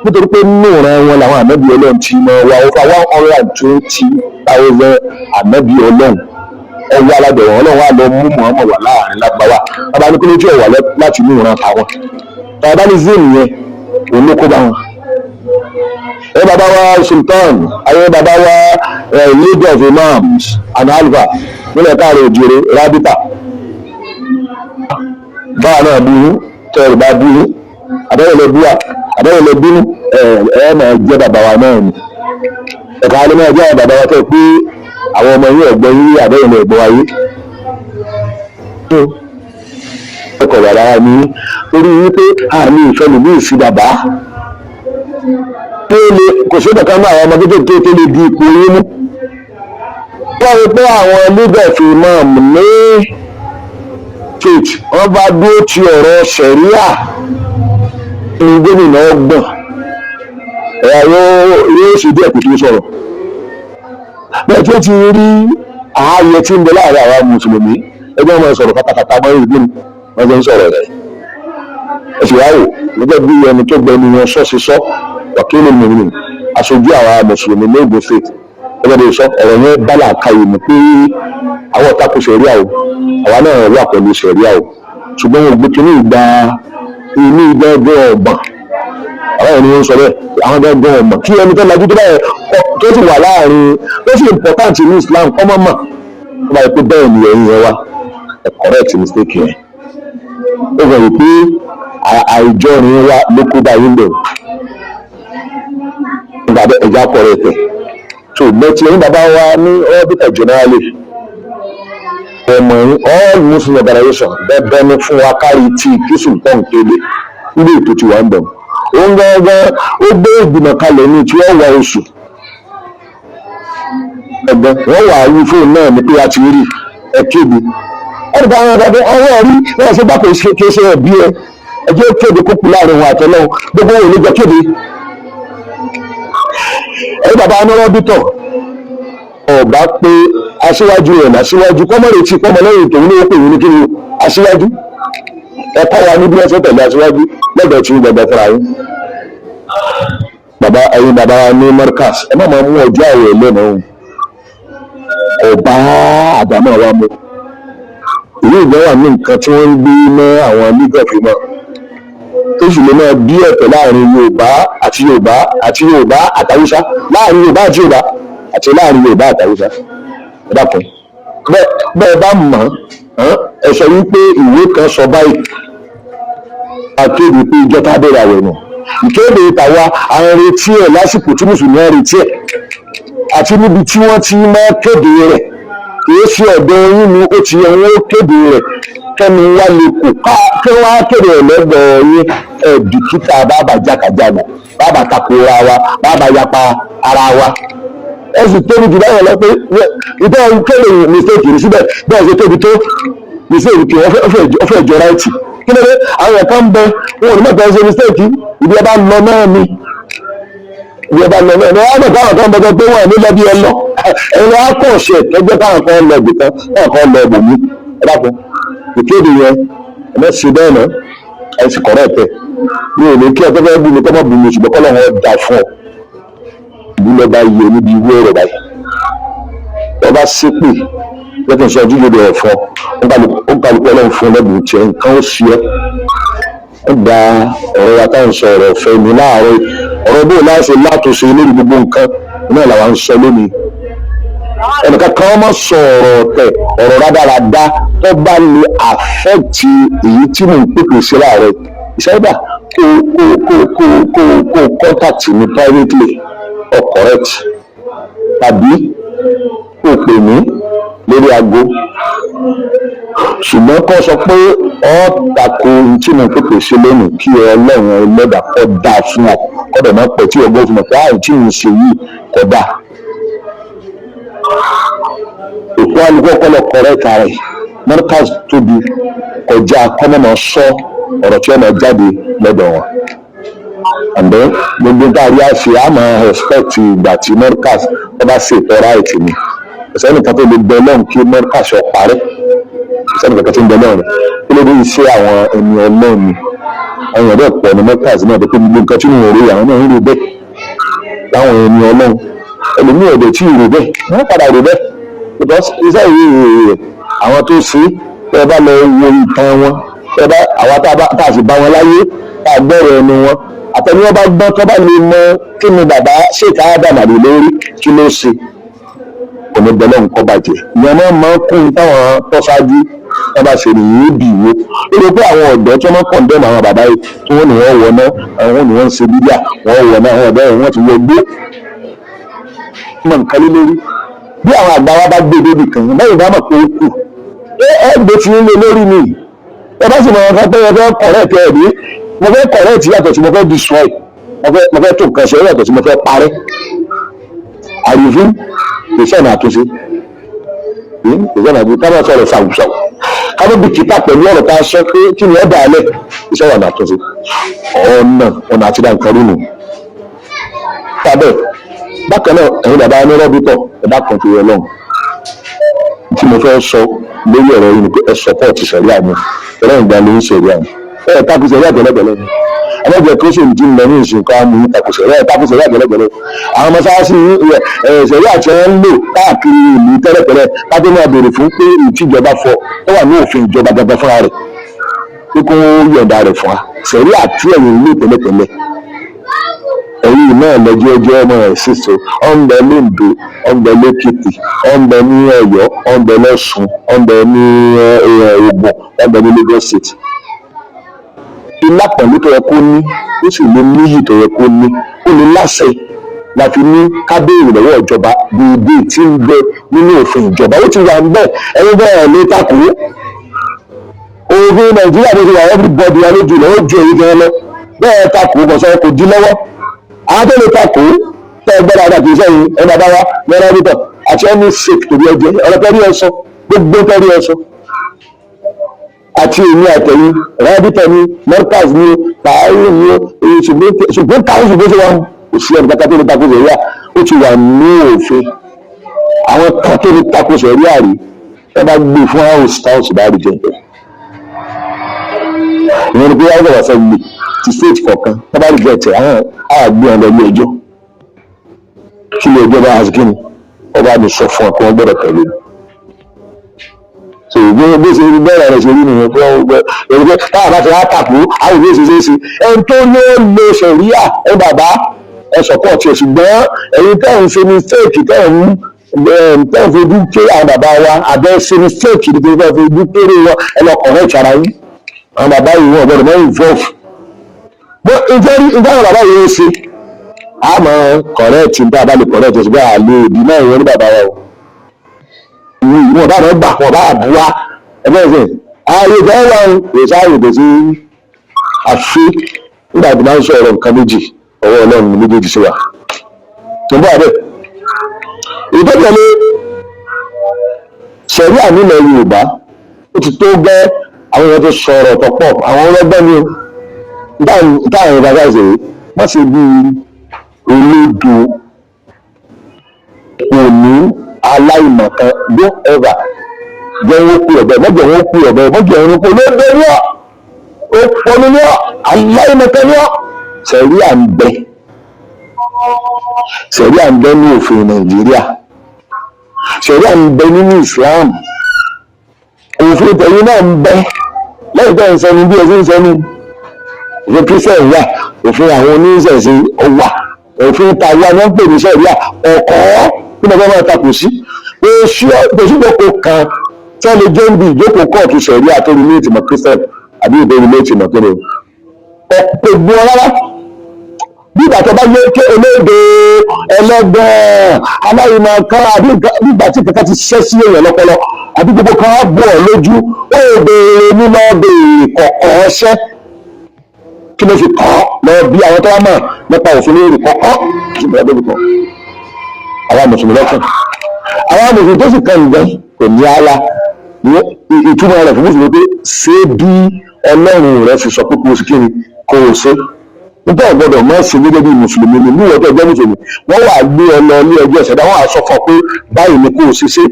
nítorí pé nínú ìran wọn làwọn ànábì Ọlọ́run ti mọ wa. Over 120,000 ànábì Ọlọ́run ọwọ́ aládọ̀wọ̀n. Ọlọ́run wà lọ mú Muhammad wà láàrin lágbàwá. Bàbá ní kí ló tí ò wà láti inú ìran tàwọn tribalism yẹn, òun ló kó bá wọn. Ẹ bàbá wa sultan ayé, bàbá wa League of Imams and Alfa nílẹ̀ káàrọ̀ òjòrè rábítà, báwa náà bínú tẹ́rù bá bínú, àbẹ̀rẹ̀ lọ búwa, àbẹ̀rẹ̀ lọ bínú. Ẹ ẹ máa jẹ́ bàbá wa náà ni, ẹ̀ka alẹ́ máa jẹ́ àwọn bàbá wa tẹ́ pé àwọn ọmọ yín ọ̀gbọ́n yín, àbẹ̀rẹ̀ lọ ẹ̀gbọ́n ayé ẹ̀kọ́ bàbá wa ní, torí wípé àmì ìfẹ́ lòmí ìsí bàbá tó lè kò sí kankan náà. Àwọn ọmọ kékeré tó lè di ipò yín mú, wọ́n rí pé àwọn leader of imam ní state, wọ́n bá dúró ti ọ̀rọ̀ sẹ̀ríà ní gómìnà ọgbọ̀n ẹ̀yà yóò ṣe díẹ̀ kó tó sọ̀rọ̀ bẹ́ẹ̀ tí ó ti rí ààyè tí ń bẹ láàrin àwa mùsùlùmí. Ẹgbẹ́ wọn sọ̀rọ̀ pátápátá mọ́ ìlú wọn ṣe ń sọ̀rọ̀ rẹ̀. Ẹ sì wá wò gẹ́gẹ́ bí ẹni tó gbẹnu wọn sọ sí sọ wàkílì mùmí, aṣojú àwa mùsùlùmí ní Ogun State, gẹ́gẹ́ bí sọ ọ̀rọ̀ yẹn bá làákàyè mú pé àwọn ọ̀tá sẹ̀ríà o, àwa náà wà pẹ̀lú sẹ̀ríà o, ṣùgbọ́n wọn ò gbé kínní ìgbà inú gángan ọ̀gbọ̀n. Àwọn ènìyàn ń sọ bẹ́ẹ̀, àwọn gángan ọ̀gbọ̀n kí ẹni tó lajú tó báyẹn tó sì wà láàrin tó sì important ní Islam kọ́ mọ́ mọ̀ tó bá yẹ pé bẹ́ẹ̀ ni ẹ̀yin yẹn wá ẹ̀ correct mistake yẹn. Ó fẹ́ rí pé àìjọrin wa ló kó báyìí lò nígbà bẹ́ẹ̀, ẹ̀já correct ẹ̀ tó bẹ́ẹ̀ tí ẹ̀yin bàbá wa ní orbiter generally, ọmọ yín, all Muslim organization, bẹ́ẹ̀ ni fún wa kárí tí kí sultan kéde níbi ètò tí wà ń bọ̀. Òun gangan ó gbé ìgbìmọ̀ kalẹ̀ ní tí wọ́n wá oṣù ẹ̀gbọ́n wọ́n wà á wí fóònù náà ní pé a ti rí ẹ kéde. Ẹnì kan àwọn ọ̀dọ́ ọwọ́ rí wọ́n ṣe bá kò ṣe kí ṣe ẹ̀bí ẹ ẹ jẹ́ kéde kókù láàrin wọn àtọ́lọ́hún, gbogbo wọn ò ní jọ kéde. Ẹ̀yin bàbá anọ́rọ́bítọ̀ ọba pé aṣíwájú rẹ̀ lásíwájú kọ́mọ̀rẹ́ tí kọ́mọ lẹ́yìn tòun ní ó pè ní kí ni aṣíwájú. Ẹ̀kọ́ wa ní bí wọ́n ṣe tẹ̀lé aṣíwájú lọ́dọ̀ tí ń gbẹgbẹ fúnra yín. Bàbá, ẹ̀yin bàbá wa ní Markaz, ẹ má máa mú ọjọ́ àwẹ̀ lẹ́nu ọba àdámọ̀ wa mú ìlú ìgbà wà ní nǹkan tí wọ́n ń gbé mọ́ àwọn League of Imam, tó sì lè máa bí ẹ̀tẹ̀ láàrin Yorùbá àti Yorùbá àti Yorùbá àtàwùsá, láàrin Yorùbá àti Yorùbá àti láàrin Yorùbá àtàwùsá. Ẹ dákun, bẹ́ẹ̀ bá mọ̀ Ẹ sọ wípé ìwé kan sọ báyìí, akéde pé ìjọ tá a bẹ̀rẹ̀ àwẹ̀ nù. Ìkéde tàwa, à ń retí ẹ̀ lásìkò tí mùsùlùmí ń retí ẹ̀ àti níbi tí wọ́n ti máa kéde rẹ̀. Kìí ṣe ọ̀dọ̀ yín ni ó ti yẹ wọ́n ó kéde rẹ̀, kẹ́ni wá lè kó kí wọ́n á kéde rẹ̀ lọ́dọ̀ yín. Ẹ̀ bìkítà bàbá jákàjànà, bàbá takora wa, bàbá yapa ara wa. Ẹ sì tóbi jù báyọ̀ lọ pé ìtọ́ kéde mistake rí síbẹ̀. Bẹ́ẹ̀ ṣe tóbi tó, mistake kì í ọfẹ́ jọ right. Kí ló dé? Àwọn ẹ̀ka ń bẹ, wọn ò ní mọ̀tò ṣe mistake. Ibi ẹ bá lọ náà ni, ibi ẹ bá lọ náà ni. Wọ́n á mọ̀ káwọn kan bẹ pé wọ́n ò ní lọ bí ẹ lọ. Ẹ̀yin lọ́wọ́ kọ̀ ṣe ẹgbẹ́ káwọn kan lọ ibì kan, káwọn kan lọ ibòmí. Ẹ dákun, ìkéde yẹn, ẹ má ṣe bẹ́ẹ̀ náà, ẹ sì correct ẹ̀. Mi ò ní kí ẹ tó fẹ́ bú mi kọ́ mọ́ bú mi, ṣùgbọ́n kọ́ lọ́wọ́ da fún ọ. Ìlú lọ́ba yẹ níbi irú ọ̀rọ̀ báyìí. Wọ́n bá ṣépè lẹ́kìn sọ ojú lóde ọ̀fọ́, ó ń kálukú Ọlọ́run fún ọlọ́dún tiẹ̀, nǹkan ó ṣe ẹ́. Ó gba ọ̀rọ̀ wa táwọn sọ, ọ̀rọ̀ ọ̀fẹ́ mi láàárọ̀, ọ̀rọ̀ bóun láṣẹ látúnṣe lórí gbogbo nǹkan náà làwọn ń sọ lónìí. Ẹnìkan kan má sọ ọ̀rọ̀ ọ̀tẹ̀, ọ̀rọ̀ rádaràda tó bá lè affect èyí tí mò ń pèpè sí láàárọ̀. Ìṣẹ́dá kó contact mi privately or correct, tàbí kó pè mí lórí aago, ṣùgbọ́n kó sọ pé ọ́ tako ohun tí mo ń pèpè sí lónìí, kí Ọlọ́run ẹlẹ́dàá kó dáa fún ọ, kó dẹ̀ máa pẹ̀ tí ọgbọ́n fún ọ pé àì tí mo ṣe yìí kò dáa. Òkú alùpùpù ọpọlọ correct ara ẹ̀. Markaz tóbi kọjá kọ́mọ̀mọ́ sọ ọ̀rọ̀ tí wọ́n máa jáde lọ́dọ̀ wọn. And then gbogbo tá a rí àṣẹ, a máa respect ìgbà tí Markaz tó bá ṣètò right ni. Kò sẹ́nìkan tó lè bẹ lọ́hùn kí Markaz ó parẹ́. Kò sẹ́nìkan tó ń bẹ lọ́hùn rẹ̀. Kí ló dé? Iṣẹ́ àwọn ẹni Ọlọ́run ni. Àwọn èèyàn bẹ́ẹ̀ pọ̀ ní Markaz náà tó pé gbogbo nǹkan tí mo rò, àwọn náà ń rò bẹ́ẹ̀ láwọn ẹni Ọlọ́run. Ẹlòmíì ọ̀dẹ̀ tí ì rò bẹ́ẹ̀, wọ́n padà rò bẹ́ẹ̀, because iṣẹ́ ìwé rẹ̀, àwọn tó ṣe, tẹ́ ẹ bá lọ wo ìtàn wọn, tẹ́ ẹ bá àwa tá a sì bá wọn láyé, tá a gbọ́rọ̀ ẹnu wọn, àtẹni wọn bá gbọ́n, tó bá lè mọ kí ni bàbá Sheikh Adam àdè lórí, kí ló ṣe, kò ní bẹ́ẹ̀ lọ́hùn kọ́ bàjẹ́. Ìyẹn náà máa ń kún táwọn tó ṣáájú wọn bá ṣe nìyí bì wó lórí pé àwọn ọ̀dọ́ tí wọ́n condemn àwọn bàbá yìí, tí wọ́n ní wọ́n wọ̀ náà, àwọn ní wọ́n ń ṣe bíbíà, wọ́n wọ̀ náà. Àwọn ọ̀dọ́ yìí, wọ́n ti wọ gbé mọ̀ nǹkan lé lórí. Bí àwọn àgbà wa bá gbé débi kan lẹ́yìn bá mọ̀ pé ó kù, ẹ gbé tí ń lé lórí ni. Ẹ bá sì mọ̀ ọ́n pé ẹ fẹ́ correct ẹ̀ ní mo fẹ́ correct yàtọ̀ tí mo fẹ́ destroy, mo fẹ́ tó nǹkan ṣe yàtọ̀ tí mo fẹ́ parẹ́. Àrífín kò sọ̀nà àtúnṣe, kò sọ̀nà àtúnṣe. Ká má sọ̀rọ̀ ṣàwùṣàwù, ká má bìkítà pẹ̀lú ọ̀rọ̀ tá a sọ pé kí ni ẹ dà á lẹ̀. Kò sọ̀nà àtúnṣe, ọ̀nà àti dáǹkan rúnù tábẹ̀. Bákan náà, ẹ̀yin bàbá onírọ́bìtọ̀, ẹ̀dá kan tó yẹ lọ́hùn tí mo fẹ́ sọ lórí ọ̀rọ̀ yìí ni pé ẹ support sẹ̀ríà mi. Ọlọ́run ìgbà ló ń sẹ̀ríà mi. Ẹ takò sẹ̀ríà tẹ́lẹ̀tẹ́lẹ̀ ni. Ẹlẹ́jẹ̀ kó sì ń dín lọ ní ìsìn kan mú takò sẹ̀ríà. Ẹ takò sẹ̀ríà tẹ́lẹ̀tẹ́lẹ̀. Àwọn mọ́sáàsì sẹ̀ríà tí wọ́n ń lò káàkiri ìlú tẹ́lẹ̀tẹ́lẹ̀, kájọ́ máa béèrè fún pé ìtìjọba fọ tó wà ní òfin ìjọba gangan fúnra rẹ̀ pé kó yọ̀ǹda rẹ̀ fún wa. Sẹ̀ríà tí ẹ̀yin ń lò tẹ́lẹ̀tẹ́lẹ̀, ẹ̀yin náà lọ́jọ́ ọjọ́ ọmọ ẹ̀ sísọ, ọ̀nbẹ lóńdó, ọ̀nbẹ lókìtì, ọ̀nbẹ ní Ọ̀yọ́, ọ̀nbẹ lọ́ṣun, ọ̀nbẹ ní Ògùn, ọ̀nbẹ ní Lagos State. Ilá pẹ̀lú tó yẹ kó ní, ó sì lè níyì tó yẹ kó ní, ó lè láṣẹ la fi ní ká béèrè lọ́wọ́ ìjọba déédéé tí ń bẹ nínú òfin ìjọba. Ó ti wà ń bẹ̀, ẹ̀yin bẹ́ẹ̀ lè takò òfin Nàìjíríà bó ti wà. Everybody wa lójú rẹ̀, ó ju èyí gan lọ. Bẹ́ẹ̀ takò kò sọ kò dín lọ́wọ́. Àwọn tó lè takò tẹ́ ẹ gbọ́dọ̀ àdàkì sẹ́yìn ẹ bàbá wa lọ́rọ́ nítọ̀ àti ẹni sick tòbí ẹjẹ ọ̀rọ̀ tẹ́rí ẹ sọ, gbogbo tẹ́rí ẹ sọ, àti èmi àtẹ̀yìn rábìtọ̀ ni, Markaz ni, pààrọ̀ ni, ṣùgbọ́n táwọn ṣùgbọ́n ṣe wà, kò sí ẹnì kankan tó lè takò sẹ̀ríà. Ó ti wà ní òfin. Àwọn kan tó lè takò sẹ̀ríà rí, ẹ bá gbé fún house, house bá rí jẹ́. Ìyẹn ni pé house of assembly ti state kọ̀ọ̀kan tó bá rí jẹ́ tẹ̀, àwọn àgbé wọn lọ ilé ẹjọ́. Kí ilé ẹjọ́ bá wá sí, kí ni ọba mi sọ fún ọ pé wọ́n gbọ́dọ̀ tẹ̀lé. So bí bí ṣe rí bẹ́ẹ̀ rẹ̀ ṣe rí nìyẹn pé wọ́n gbọ́ èrò pé táwọn bá ti wá tàkú àwọn ìwé ṣe ṣe ṣe. Ẹni tó ní ó lo sẹ̀ríà, ẹ bàbá, ẹ support ẹ̀, ṣùgbọ́n ẹ̀yin tẹ́ ń ṣe mistake, tẹ́ ń Tẹ́ ẹ̀ fojú kéré àwọn bàbá wa, àbẹ́ ṣe mistake nítorí tẹ́ ẹ fojú kéré wọn. Ẹ lọ correct ara yín. Àwọn bàbá yìí, wọn gbọ́dọ̀ mọ́ involve bó ìfẹ́ rí ìfẹ́. Àwọn bàbá yìí ó ṣe àmọ́ correct ní tá a bá lè correct, ṣùgbọ́n àlè òbí náà ìwọ ní bàbá wa o. Wọn bá wọn gbà, wọn bá bù wá ẹgbẹ́ ìsìn ààyè ìfẹ́ wà ń kò sáàyè, kò sí. Àfi nígbà tí wọ́n ń sọ̀rọ̀ nǹkan méjì, ọwọ́ Ọlọ́run ní méjèèjì sí wa tó ń bọ̀ abẹ́ ìtọ́jọ́lé ṣẹ̀ríà nílẹ̀ Yorùbá. Ó ti tó gẹ́, àwọn èèyàn ti sọ̀rọ̀ tó pọ̀, àwọn ọlọ́gbọ́n ni o. Táwọn bàbá ṣe wọ́n ṣe bí olódo òní aláìmọ̀kan. Don't ever jẹ́ wọ́n kú ọ̀bẹ mọ́jọ, wọ́n kú ọ̀bẹ mọ́jọ, wọ́n kú olódo ní ọ́, òpònú ní ọ́, aláìmọ̀kan ní ọ́. Ṣẹ̀ríà ń bẹ, ṣẹ̀ríà ń bẹ ní òfin Nàìjíríà, ṣẹ̀ríà ń bẹ nínú Islam, òfin tẹ̀yìn náà ń bẹ lẹ́yìn tẹ́ ń sẹnu bí ẹ ṣe ń sẹnu. Òfin Christian wà, òfin àwọn oníṣẹ̀ṣe wà, òfin tàwa ni wọ́n ń pè ní ṣẹ̀ríà ọ̀kọ́. Kí ni wọ́n máa takò sí? Kò sí ìjókòó kan tí wọ́n lè jẹ́ níbi ìjókòó kóòtù ṣẹ̀ríà tó relate mọ́ Christian àbí ìtò relate mọ́ kíni kò gbọ́ rárá. Bí ìgbà tó bá yẹ kí olóde ẹlẹ́gbọ̀n aláìmọ̀ kan, àbí ìgbà tí kankan ti ṣiṣẹ́ sí èèyàn lọ́pọlọ, àbí gbogbo kan á bọ̀ ọ́ lójú, ó béèrè nínú béèrè kọ̀ọ̀kan ọṣẹ́ kí ló fi kọ́ lọ bí àwọn tó wá mọ̀ nípa òfin lórí kọ̀ọ̀kan kí ló fi kọ́. Àwọn mùsùlùmí lọ́kàn, àwọn mùsùlùmí tó sì kàn ń gbẹ́ kò ní ala ìtumọ̀ rẹ̀ fún mùsùlùmí pé ṣé bí Ọlọ́run rẹ̀ fi sọ pé kò sí kí ni kò ṣe nítorí ọ̀gbọ́dọ̀ mọ̀ sí gẹ́gẹ́ bí mùsùlùmí ni. Níwọ̀n tó jẹ́ mùsùlùmí, wọ́n wà gbé ọ lọ ilé ẹjọ́ ìṣẹ̀dá, wọ́n á sọ fún ọ pé báyìí ni kò ṣe ṣe.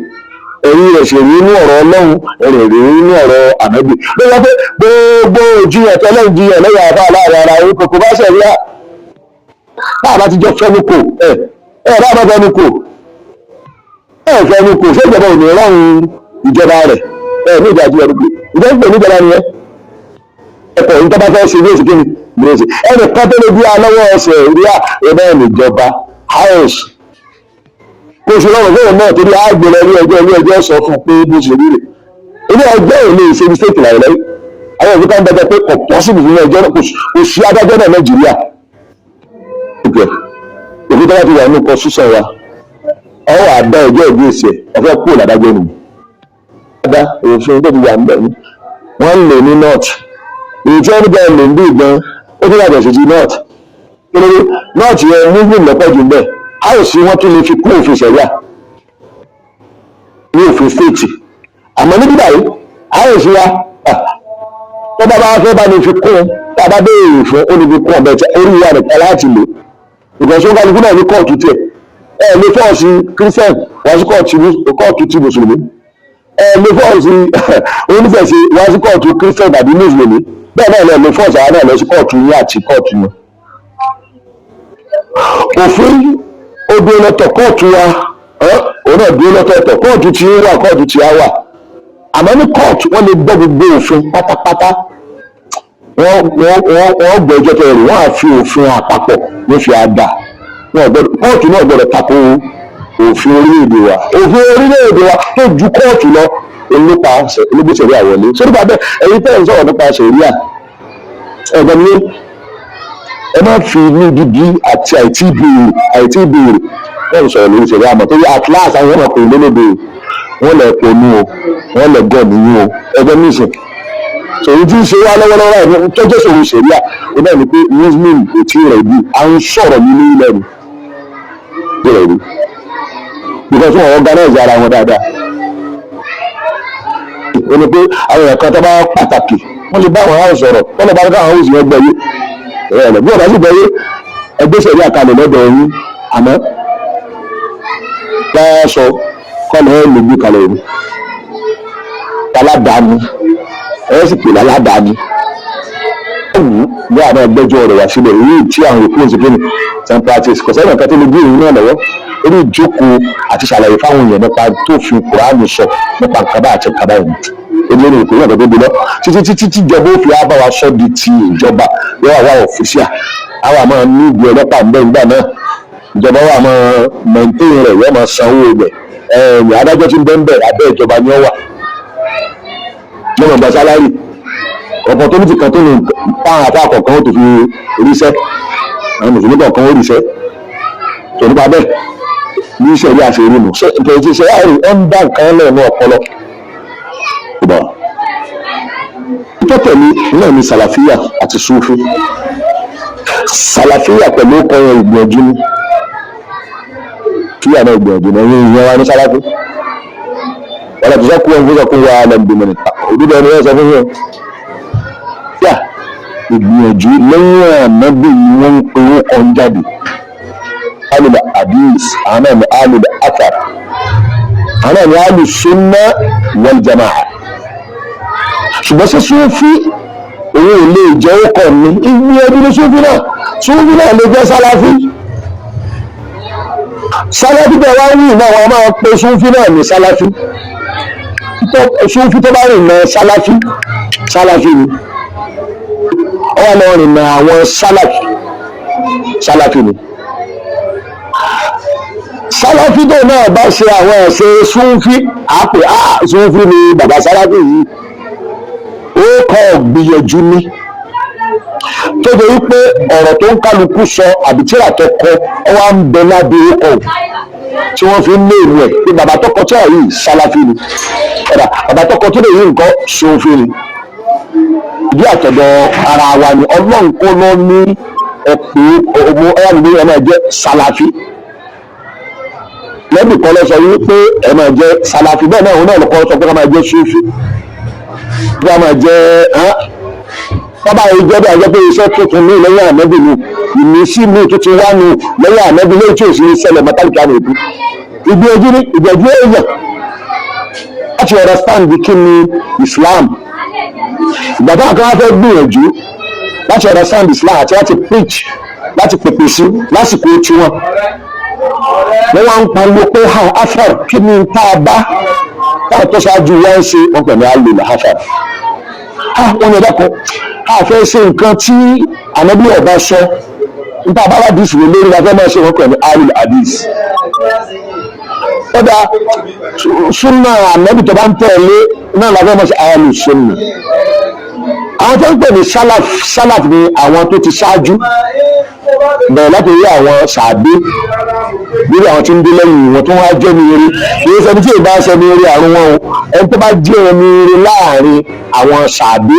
Ẹ̀rí rẹ̀ sì rí inú ọ̀rọ̀ Ọlọ́run, ẹ̀rí rí inú ọ̀rọ̀ Ànábì ló wọ́n pé gbogbo jiyàn tẹ́lẹ̀ ń jiyàn lẹ́yìn àbá láàrin ara yín kò bá ṣẹ̀rí à bá bá ti jọ fẹ́nu kò ẹ̀ ẹ̀ bá bá fẹ́nu kò ẹ̀ fẹ́nu kò. Ṣé ìjọba ò ní rọrùn ìjọba rẹ̀ ẹ̀ ní ìjà àti ẹ̀rù pé ìjọba ń pè níjọba nìyẹn? Ẹ̀kọ́ yìí tó bá fẹ́ ṣe bí oṣù kìíní bí oṣù ẹnì kan tó lè bí alọ́wọ́ ọ̀sẹ̀ rí à ẹ̀ níjọba house kò sí lọ́rùn fóun náà, torí àgbèrè ilé ẹjọ́, ilé ẹjọ́ sọ fún un pé bó ṣe rí rè. Ilé ẹjọ́ ò lè ṣe mistake láìláì. Àwọn òfin kan bẹ pé kò possible fún ẹjọ́, kò sí adájọ́ náà Nàìjíríà. Òfin tó bá ti wà nínú constitution wa, ọwọ́ àdá ẹjọ́ ìgbésẹ̀ ẹ̀ ọ̀fẹ́ kúrò ládájọ́ nù. Dá òfin tó ti wà níbẹ̀ ni wọ́n ń lò ní north, èyí tí wọ́n ní bẹ́ẹ̀ lò ń bí gan, ó tún yàtọ̀ sí ti north. Kí ló dé? North yẹn, Muslim lọ́pọ̀ jù bẹ́ẹ̀. House wọ́n tún lè fi kún òfin ṣẹ̀ríà ní òfin state. Àmọ́ níbí báyìí, house wa, tó bá bá fẹ́ bá ní fi kún, tá a bá béèrè fún, ó ní fi kún ọ̀bẹ tí orí wa nìkan láti lò. Ìkànsó kálukú náà ní kóòtù tiẹ̀. Ẹ lè force Christian wá sí kóòtù ti mùsùlùmí, ẹ lè force onífẹ̀sẹ̀ wá sí kóòtù Christian tàbí mùsùlùmí. Bẹ́ẹ̀ náà lè force àwọn náà lọ sí kóòtù yín àti kóòtù wọn. Òfin ó dúró lọ́tọ̀, kóòtù wa òun náà dúró lọ́tọ̀ọ̀tọ̀. Kóòtù tí ń wà, kóòtù tí a wà. Àmọ́ ní kóòtù, wọ́n lè gbọ́ gbogbo òfin pátápátá, wọ́n gbọ́ ẹjọ́ tó rẹ̀, wọ́n á fi òfin àpapọ̀ ní fi àdá. Kóòtù náà gbọ́dọ̀ tako òfin orílẹ̀-èdè wa. Òfin orílẹ̀-èdè wa tó ju kóòtù lọ olópa olóògbé ṣẹ̀ríà wọlé. Sórí bàbá ẹ̀yin tẹ́ ń sọ̀rọ̀ nípa ṣẹ̀ríà, ẹ̀gbọ́n mi, ẹ má fi ní dídí àti àìtí ìbéèrè wọ́n sọ̀rọ̀ lórí ṣẹ̀ríà àmọ́, torí at last àwọn ọmọ ọkùnrin lólóde, wọ́n lè ponú o, wọ́n lè gọ̀ níyìn o. Ẹgbẹ́ mi sìn sòrí tí ń ṣe wá lọ́wọ́lọ́wọ́ ẹ̀ tó jẹ́ sòrò ṣẹ̀ríà ó náà ni pé Muslim kò tí ì rẹ̀ bí à ń sọ̀rọ̀ nínú ilẹ̀ ni rẹ̀ rí, because wọn organize ara wọn dáadáa. Ó ní pé àwọn èèyàn kan tó bá pàtàkì, wọ́n lè bá àwọn house sọ̀rọ̀, wọ́n lè bá káwọn house yẹn gbọ́ yé ẹ̀ bí wọ́n bá sì gbọ́ yé ẹgbẹ́ ṣẹ̀ríà kalẹ̀ lọ́dọ̀ yín. Àmọ́ bá a sọ kọ́nà ẹ̀ lè gbé kalẹ̀ ní aládàáni, ẹ̀ sì pè láládàáni wù ní àwọn ẹgbẹ́jọ́ rẹ̀ wá síbẹ̀. Èyí tí àwọn èkó ń ṣe kíni ten practice, kò sẹ́yìn kan tó lè gbé ìrìn náà lọ́wọ́ orí ìjókòó àti ṣàlàyé fáwọn èèyàn nípa tó fi Kùránì sọ nípa nǹkan bá àti nǹkan báyìí. Ebi ní ìpínlẹ̀ tó tóbi lọ títí títí tí ìjọba ó fi á bá wa sọ di ti ìjọba, yóò wá official. Àwọn àmọ́ ní ìgbé ọlọ́pàá ń bẹ nígbà náà, ìjọba wa máa maintain rẹ̀, yóò máa sanwó rẹ̀. Adájọ́ tí ń bẹ́ ń bẹ̀, abẹ́ ìjọba ni ó wà, lọ́mọ gba salary. Opportunity kan tó ní táwọn àfa kọ̀ọ̀kan ó tó fi ríṣẹ́, àwọn mùsùlùmí kọ̀ọ̀kan ó ríṣẹ́ tó nípa bẹ́ẹ̀ ní ìṣẹ̀rí àṣírí nù. Ṣe ìpèsè ṣe àìrí ẹ̀ ń dá nǹkan lẹ́nu ọpọlọ ìbá tó tẹ̀lé náà ní sàlàfíà àti súfì. Sàlàfíà pẹ̀lú ọkọ̀ yẹn, ìgbìyànjú ni kíyà náà, ìgbìyànjú ni. Ẹ̀yin ìyẹn wa ní sàlàfí wọ́n ti sọ́kú wọn fún sọ́kú wa lẹ́nu bí òdúdó ẹni wọ́n sọ fún yẹn yà ìgbìyànjú lẹ́yìn ànábì ni wọ́n ń pe ó kọ́ ń jáde. Alul hadith, àwọn náà ní alul athar, àwọn náà ní alul sunna wal jamaa. Ṣùgbọ́n sí súnfí, òun ò lè jẹ́ ó kọ̀ ní ìgbìyànjú ní súnfí náà. Súnfí náà lè jẹ́ sálàfí. Sálàfí bẹ́ẹ̀ wá wí náà, wọ́n máa pe súnfí náà ní sálàfí. Súnfí tó bá rìn náà sálàfí, sálàfí ni. Ọwọ́ lọ rìn náà àwọn sálàfí, sálàfí ni. Sálàfí tó náà bá ṣe àwọn ẹ̀ṣẹ̀ súnfí, àpè á súnfí ni bàbá sálàfí yìí. Ó kọ́ gbìyànjú ní tó jẹ́ wípé ọ̀rọ̀ tó ń kálukú sọ àbí tíra tó kọ ọ wá ń bẹ lábẹ́ orúkọ tí wọ́n fi ń lé ìlú ẹ̀ pé bàbá tó kọ tíra yìí, sálàfí ni. Ọ̀dà bàbá tó kọ tíra yìí nǹkan, súnfí ni. Ìdí àtọ̀dọ̀ ara wa ni Ọlọ́run kó lọ ní ẹ̀pẹ́ ọmọ ẹ̀yà mi, ẹ̀ máa jẹ́ sálàfí. Lẹ́bì kan lọ sọ wípé ẹ̀ máa jẹ́ sálàfí. Bẹ́ẹ̀ náà, òun náà lọ́kọ́ sọ pé ká máa jẹ́ súnfí, ká máa jẹ́ bábá yìí jẹ́ bí àjẹ́ pé iṣẹ́ tuntun ní lẹ́yìn ànábì ni, ìmísí mi tuntun wá ní lẹ́yìn ànábì lẹ́yìn tí ò sí ní ṣẹlẹ̀ mọ́tàlíkà ní ìbú. Ìgbìyànjú ní ìgbìyànjú èèyàn láti understand kí ni Islam. Ìgbà táwọn kan wá fẹ́ gbìyànjú láti understand Islam àti láti preach, láti pèpè sí lásìkò tiwọn, wọ́n wá ń pariwo pé ha afar, kí ni tá a bá táwọn tó ṣáájú wá ń ṣe? Wọ́n pè ní alul afar. Ha, wọ́n ní ẹ̀dá kan a fẹ́ ṣe nǹkan tí ànábì ọba sọ nípa bá hadith rẹ lórí la fẹ́ máa ṣe. Wọ́n pè ní alul hadith. Ọ̀dà súnà ànábì tó bá ń tẹ̀lé náà la fẹ́ máa ṣe, alul sunna. Àwọn tó ń pè ní salaf, salaf ni àwọn tó ti ṣáájú, bẹ̀rẹ̀ láti rí àwọn sàbí lórí àwọn tí ń dé lẹ́yìn wọn tó wá jẹ́ ní eré. Kì í ṣẹni tí ì bá ṣe ní eré àrùn wọn o. Ẹni tó bá jẹ́ ẹni eré láàrin àwọn sàbí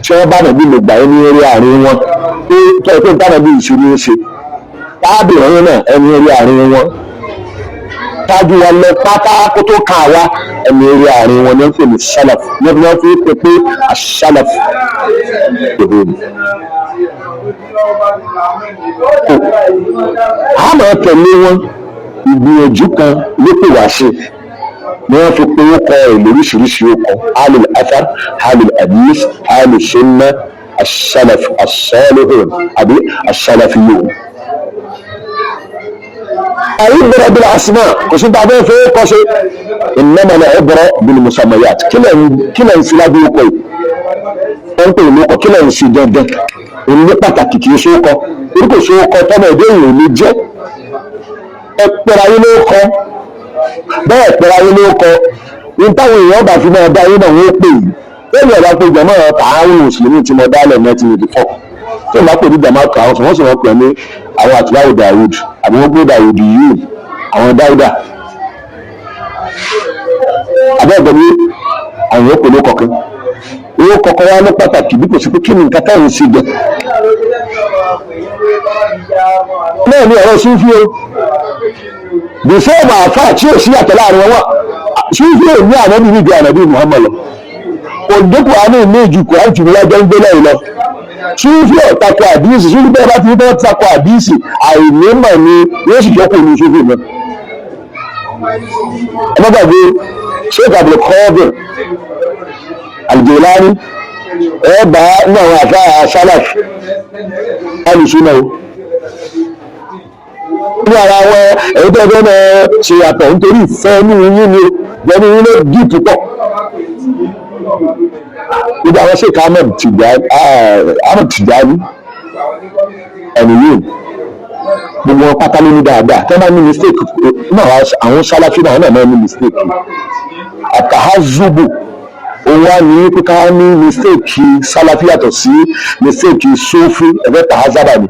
tí wọ́n bá nàbí lè gbà ẹni eré àárín wọn, pé tó ẹ pé nípa nàbí ìṣòro ń ṣe táàbì ọ̀hún náà, ẹni eré àárín wọn tájú wa lọ pátá kó tó kà wá, ẹni eré àárín wọn ní wọ́n pè ní salaf, ní wọ́n fi pè pé as-salaf ìhòòhò. A máa tẹ̀lé wọn. Ìgbìyànjú kan ló pè wá sí ni wọ́n fi pé ó kọ ẹ̀ lóríṣiríṣi. Ó kọ alul athar, alul hadith, alul sunna, as-salaf as-salihun àbí as-salafiyun. Al-ibra bil asma, kò sí tàbí fẹ́ kọ́ ṣe. Innama al-ibra bil musammayat. Kí lẹ̀ ń fi lábẹ́ ọkọ̀ yìí wọ́n ń pè ní ọkọ̀? Kí lẹ̀ ń ṣe dandan ní pàtàkì? Kì í ṣe ó kọ orí, kò ṣe ó kọ tọ́mọ ẹ̀dẹ́ èèyàn lè jẹ́. Ẹ pẹ́ra yín ló kọ bẹ́ẹ̀, pẹ́ra yín ló kọ ní táwọn èèyàn bá fi máa dá yín náà, wọ́n pè yìí bẹ́ẹ̀ ni. Ọ̀dà pé jàmọ́ tààrùn mùsùlùmí tí mo dálẹ̀ 1984, tí wọ́n bá pè ní jàmọ́ tààrùn, wọ́n sì wọ́n pè ní àwọn àtìláwò Dawud àbí wọ́n gbé Dawud yìí, àwọn Dáúdà abẹ́ ẹ̀gbọ́n mi, àwọn yóò pè ló kọ̀ọ̀kan. Owó kọ̀ọ̀kan wá ní pàtàkì bí kò sí pé kí ni nǹkan táwọn ṣe jẹ náà ní ọ̀rọ̀ súnfí o. The same àfáà tí ò sí àtọ̀ láàrin wọn, súnfí ò ní ànábì níbi ànábì Muhammad lọ, kò dé Kùránì ní ìjù Kùránì tìbí wájọ́ ń gbé lẹ́yìn lọ. Súnfí ò tako àdíìsì. Súnfí bẹ́ẹ̀ bá ti ní bẹ́ẹ̀ tako àdíìsì, àìnímọ̀ ni yóò sì jọ́kù ní súnfí náà. Ẹ má gbàgbé Sheikh Abdul Qadir Al-Jilani, ẹ bá ní àwọn àfáà salaf alùsùnà o ní ara wọn. Èyí tó fẹ́ máa ṣe yàtọ̀ nítorí ìfẹ́ inú yín ni, ìfẹ́ inú yín ló dì púpọ̀. Gbogbo àwọn Sheikh Ahmed Tijani, Ahmed Tijani ẹni yìí Gbogbo wọn pátá ló ní dáadáa. Tẹ́ bá ní mistake náà, àwọn Sálàfí náà náà máa ní mistake. Àtàházùbù òun wá ní pé ká ní mistake Sálàfí yàtọ̀ sí mistake Sufi, ẹ̀fẹ́ tàházábà ni.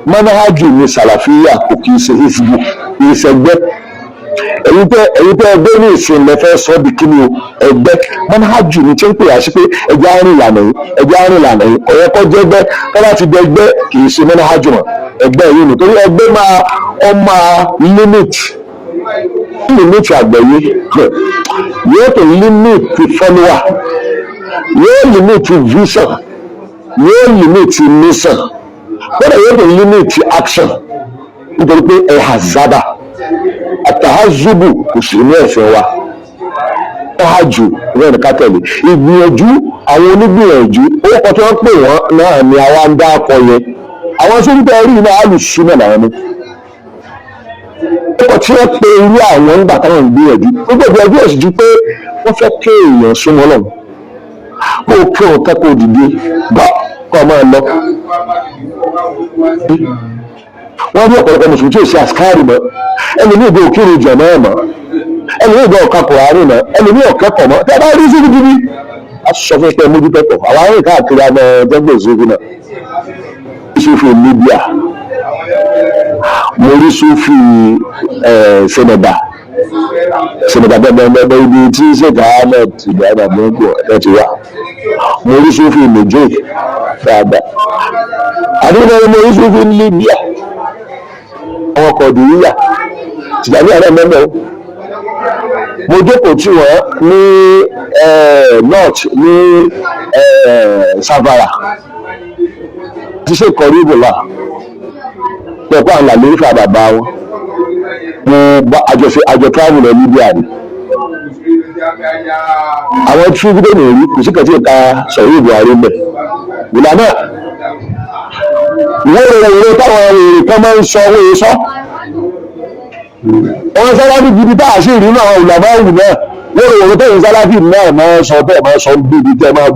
Manhaju ní Sàlàfíà, kò kì í ṣe hizbu, kì í ṣe ẹgbẹ́. Ẹ̀yin tẹ́ ẹgbẹ́ ní ìsìn lẹ́fẹ́ sọ di kíni o? Ẹgbẹ́ manhaju ní tí ń pè á sí pé ẹjẹ́ àárín ìlànà yìí, ẹjẹ́ àárín ìlànà yìí. Ọ̀yẹ́ kọ́ jẹ́ ẹgbẹ́. Kọ́ láti di ẹgbẹ́, kì í ṣe manhaju mọ́, ẹgbẹ́ yìí nítorí ẹgbẹ́ máa ọ máa limit àgbẹ̀yé, yóò tó limit follower, yóò limit vision, yóò limit mission, kódà yóò tó limit action, nítorí pé ẹ hazaba. Àtàházùbù kò sí ní ẹ̀sìn wa. Manhaju rẹ̀ ní ká tẹ̀lé. Ìgbìyànjú àwọn onígbìyànjú, orúkọ tí wọ́n pè wọ́n náà ni àwa ń dá akọ yẹn. Àwọn sóńtẹ̀ rí iná alùsùnà làwọn ní orúkọ tí wọ́n pe irú àwọn nígbà táwọn ń gbìyànjú. Gbogbo ìgbìyànjú ò sì ju pé wọ́n fẹ́ kí èèyàn súnmọ́ lọ́wọ́, kó o kí òun kẹ́kọ̀ọ́ dìde gbọ́ kó o máa lọ. Wọ́n rí ọ̀pọ̀lọpọ̀ mùsùlùmí tí ò sí àsìkáàrì mọ́, ẹlòmíì ìgbà òkèrè jẹ̀mọ́ ẹ̀ mọ́, ẹlòmíì ìgbà ọ̀ka Kùránì mọ́, ẹlòmíì ọ̀kẹ́kọ̀ọ́ mọ́. Tẹ́ bá rí sí gidi, a sọ fún pé mójútó pọ̀. Àwọn arìnrìn káàkiri àmọ́ ẹgbẹ́ ìṣòfin náà, Sufi Libya, mo rí Sufi Senegal, Senegal bẹ́ẹ̀ ibi tí Sheikh Ahmed Ibrahim Abdul ẹ̀ ti wá. Mo rí Sufi Niger dáadáa àdúgbò, mo rí Sufi Libya, àwọn Kọ̀dìríyà, Tìjàní àrẹ mẹ́mẹ́ o. Mo jókòó tí wọ́n ní north ní Savara ti ṣe kọrí ìbòlá pẹ̀lú àwọn àlèéfà bàbá wọn. Mo bá àjọṣe àjọ travel lọ Libya ni. Àwọn tí fúdé ní rí kò sí kàtí ìka sọ̀rọ̀ Buhari mẹ́ ìlànà ìwé ìròyìn táwọn èrè kan máa ń sọ owó yìí sọ. Àwọn Sáláfì gidi tá a sì rí náà, àwọn olùlàmáwù náà, wọ́n rò wọ́n tẹ̀yìn Sáláfì náà máa ń sọ bẹ́ẹ̀, máa ń sọ bíbi tẹ́ máa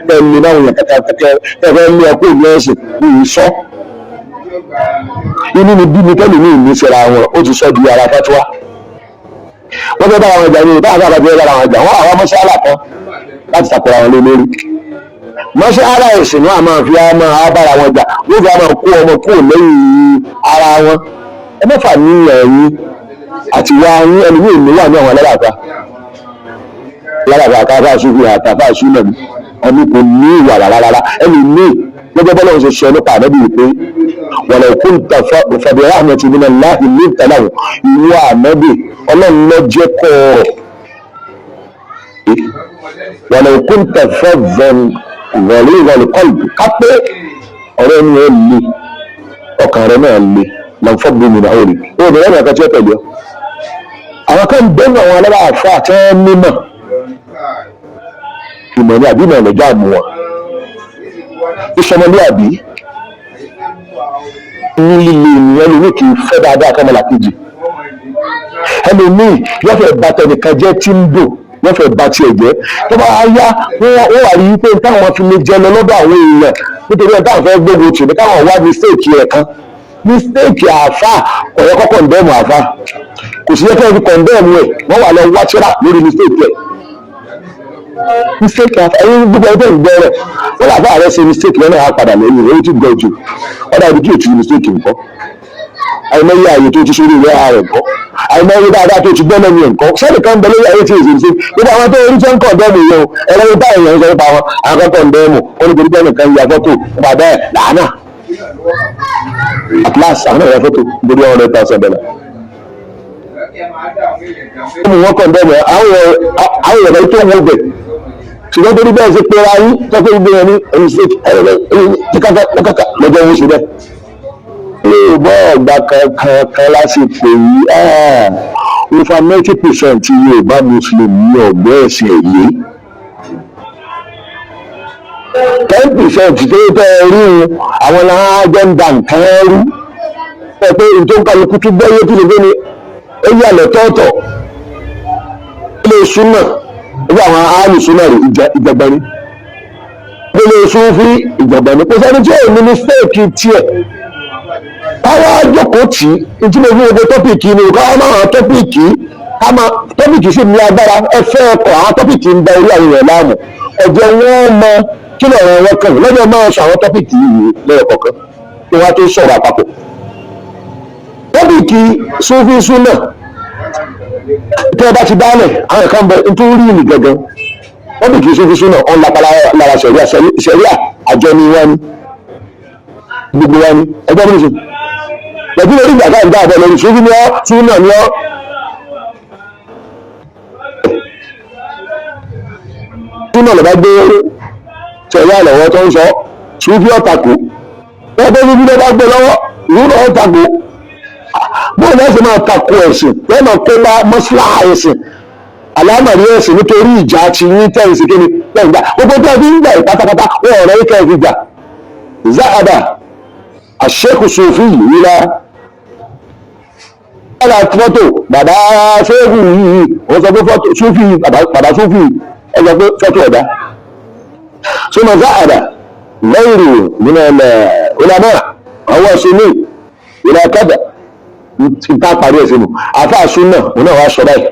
tẹ́ ní náà yẹn kẹ́kẹ́ tẹ́ fẹ́ lé ẹkú ìlú ẹ̀sìn ní sọ. Inú ni bí mi tẹ́lẹ̀ ní ìní síra wọn, ó ti sọ di ara fatuwa. Wọ́n fẹ́ bára wọn jà ní ìbára bá fẹ́ bára wọn jà, wọ́n àwọn mọ́ṣálà kan láti takora wọn lé lórí mọ́ṣálà ẹ̀sìn náà, máa fi máa bára wọn jà, wọ́n fi máa kó ọmọ kúrò lẹ́yìn ara wọn. Ẹ mẹ́fà ní ẹ̀yìn àti wá yín. Ẹlòmíì ní wà ní àwọn alálàáfà alálàáfà àtàfà àṣùfì àtàfà àṣùnà ni ẹni kò ní ìwà rárá rárá. Ẹlòmíì, gẹ́gẹ́ bọ́lá ń ṣe sọ nípa ànábì pé walau kunta fabi rahmatin minallahi linta lahum, ìwọ ànábì, Ọlọ́run ló jẹ́ kọ́ ọ̀rọ̀, walau kunta faddan ghalidhal qalbi, kápẹ́ ọ̀rọ̀ ẹni ẹ̀ le, ọkàn rẹ̀ náà le, lanfaddu min hawlik, ó bẹ̀rẹ̀ ní àkàtì ọ̀tẹ̀lẹ̀ ọ́. Àwọn kan bẹ́ẹ̀, àwọn alábàáfà tí wọ́n mímọ̀ ìmọ̀ ní àbí ìmọ̀ ìlọ́jà àmú wọn ìsọmọlúàbí ní líle ènìyàn. Ẹlòmíì kì í fẹ́ dáadáa kọ́mọlà kejì. Ẹlòmíì yóò fẹ́ bà tẹnìkan jẹ́ tí ń dùn, wọ́n fẹ́ bà tiẹ̀ jẹ́. Tó bá yá, wọ́n wà rí i pé táwọn fi lè jẹ lọ lọ́dọ̀ àwọn èèyàn, nítorí ẹ̀ táwọn fẹ́ gbógun tì ní káwọn wá mistake ẹ̀ kan. Mistake àáfà ọ̀yọ́ kọ́ condemn àáfà, kò sí yẹ kí wọ́n fi condemn ẹ̀. Wọ́n wà lọ wá tíra lórí mistake ẹ̀, mistake àáfà. Ẹ̀yin gbogbo ẹgbẹ́ ìgbẹ́ rẹ̀, wọ́n làbá rẹ̀ ṣe mistake lọ́nà àpàdà lẹ́yìn rẹ̀, ó ti gbọ́ jù ọ̀dà ibi tí ò ti mistake nǹkan. Àìmọye ààyè tó ti sórí ìwé ara rẹ̀ nǹkan, àìmọye dáadáa tó ti gbọ́ lẹ́nu ẹ̀ nǹkan, sẹ́ni kan bẹ lórí ayé tí èsì ṣe. Gbogbo àwọn tó orí tó ń condemn yẹn o, ẹ̀rọ bá èèyàn sọ nípa wọn. Àwọn kan condemn wọn nítorí pé ẹnìkan ya fọ́tò bàbá ẹ̀ làánà. At last, àwọn náà ya fọ́tò nítorí $100,000. Wọ́n condemn àwọn èèyàn tó wọ bẹ̀, ṣùgbọ́n torí bẹ́ẹ̀ ṣe pé ayé tó pé gbogbo yẹn ní ẹni ṣe kíkàkà lọ́jọ́ wọn ṣe bẹ́ẹ̀. Yorùbá ọ̀gbà kankan kan lásìkò yìí, over 90% Yorùbá Muslim ní ọ̀gbọ́ ẹ̀sìn ẹ̀yẹ. 10% tó tẹ́ ẹ rí wọn, àwọn làwọn ń da nǹkan rú ẹ pé n tó ń kálukú tún gbọ́ yé kí ló dé ni ó yà lọ́tọ̀ọ̀tọ̀. Ilé súnà, ẹgbẹ́ àwọn alùsúnà rẹ̀, ìjàgbani ilé súnfí, ìjàgbani. Kò sẹ́ni tí ò ní mistake tiẹ̀. Táwọn Káwá jókòó tì í tí mo fi gbogbo topic ni, káwá máa topic, ká máa topic sì ní agbára. Ẹ fẹ́ ọkọ̀ àwọn topic ń da orí àwọn èèyàn láàmú. Ẹ̀jẹ̀ wọn mọ kí lọ̀rọ̀ wọn kàn lọ́jọ́ máa sọ àwọn topic yìí lẹ́yọ̀ kọ̀ọ̀kan kí wọ́n á tó sọ̀rọ̀ àpapọ̀. Topic Sufi Sunna tẹ́ ẹ bá ti dálẹ̀, àwọn kan bẹ nítorí rí gangan. Topic Sufi Sunna ọ̀n lápá lára sẹ̀ríà. Sẹ̀ríà àjọ ni wọ́n ní, gbogbo wa ní ẹgbẹ́ mi nìṣẹ́ pẹ̀lú lórí ìgbà tá à ń dá àbọ̀ lórí Sufi ni ọ́, Sunna ni ọ́. Sunna lọ́ba gbé sẹ̀ríà lọ́wọ́ tó ń sọ, Sufi ọ̀tàkù wọ́n tó Sufi lọ́ba gbé lọ́wọ́, ìwúrọ̀ ọ̀tàkù. Bóun náà ṣe máa takò ẹ̀sìn lọ́nà kó bá mọ́síláhà ẹ̀sìn, àlámọ̀rí ẹ̀sìn, nítorí ìjà ti yín tẹ̀sí kí ni lẹ́yìn gbà gbogbo tó fi ń gbà yìí pátápátá, wọn ọ̀rọ̀ yìí kẹ́ ẹ̀ fi gbà. Záàdà àṣekù Sufi yìí la ọ̀rọ̀ fọ́tò bàbá ṣéèkù yìí, wọ́n sọ pé fọ́tò Sufi, bàbá Sufi ẹ sọ pé fọ́tò ọ̀dà sọmọ. Záàdà lẹ́yìn nínú ẹ̀ ọ̀làmọ́ àwọn ṣe ní ìlà kẹ́dà ìta parí ẹ̀ sínú àfáà súnà, òun náà wá sọ báyìí.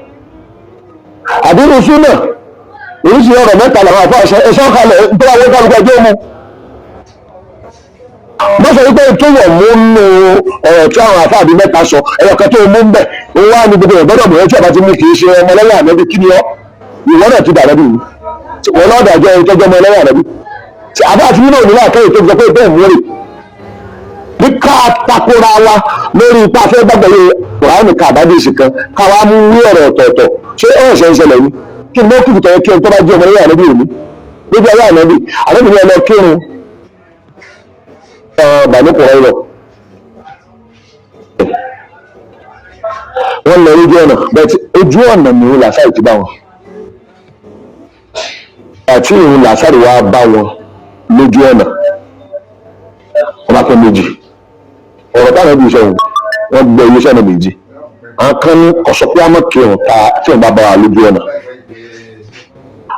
Àdínú súnà, oríṣi ọ̀rọ̀ mẹ́ta làwọn àfáà sọ. Ẹ̀ṣọ́ kalẹ̀ nítorí àwọn kálukú ẹjọ́ mu wọ́n sọ wípé tó wọ̀ mú nù ọ̀rọ̀ tí àwọn àfáà bíi mẹ́ta sọ, ẹ̀yọ̀ kan tó mú ń bẹ̀ ó wá ní gbogbo ìgbọ́dọ̀ mọ̀ ẹ́ tí ọba ti mú kì í ṣe ọmọ lẹ́yìn ànábì. Kí ni ọ́? Ìwọ náà ti dà lẹ́bí yìí, wọn náà dàjọ́ ẹni tọ́jú ọmọ lẹ́yìn ànábì. Àfáà tí nínú òmìnira àkẹ́yìn tó sọ pé bẹ́ẹ̀ mú rè bí ká takora wa lórí ipa fẹ́ gbàgbọ́ yìí. Kùránì ká àbádé ìsìn kan ká wá mú wí ọ̀rọ̀ ọ̀tọ̀ọ̀tọ̀. Ṣé ọ̀rọ̀ ṣe ń ṣẹlẹ̀ yìí? Kí ni mọ́kìkì tọ̀yẹ kí ẹni tó bá jẹ́ ọmọ lẹ́yìn ànábì òní níbi ayé ànábì? Ànábì ní ọlọ́ kírun bàánú kùrọ̀ lọ. Wọ́n lọ lójú ọ̀nà bẹ́ẹ̀, ojú ọ̀nà ni òun làṣà ìtì bá wọn àti òun làṣà ìwà bá wọn lójú ọ̀nà. Wọ́n bá pẹ́ méjì ọ̀rọ̀ táwọn ẹbí sọ̀rọ̀, wọ́n gbọ́ iye sọ́nà méjì. Àwọn kan ní ọ̀sọ́ pé àmọ́ kírun ta tí wọ́n bá bá wa lójú ọ̀nà.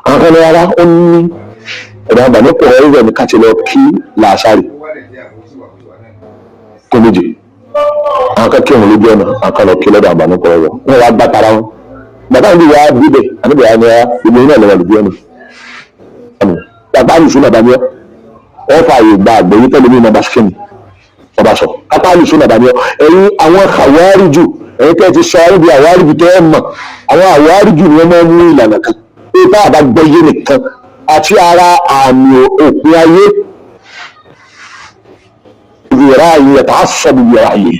Àwọn kan ní rárá, ó ní ọ̀dọ̀ àbàní kò rẹ̀ rẹ̀ ní ká ti lọ kí làásàrì kó méjì. Àwọn kan kírun lójú ọ̀nà, àwọn kan lọ kí lọ́dọ̀ àbàní kò rẹ̀. Wọ́n wá gbá tara wọn bàtà níbi wàá bíbẹ̀ àníbi wàá ní wa gbogbo iná lọ́wọ́ lójú ọ̀nà. Bàbá àlùsùn nàbà ni ọ́ fà àyè gba àgbẹ̀yìn tẹ́lẹ̀ mi nàbà síkìnì ọba sọ kápá àlùsùn nàbà ni ọ́. Ẹ̀yin àwọn àwáríjù, ẹ̀yin tẹ́ ti sọ níbi àwáríjù tẹ́ ẹ mọ̀, àwọn àwáríjù ni wọ́n máa ń mú ìlànà kan pé bá àbá gbọ́yé nìkan àti ara àmì òpin ayé ìrà ayé ẹ̀ta sọ gbogbo ìrà ayé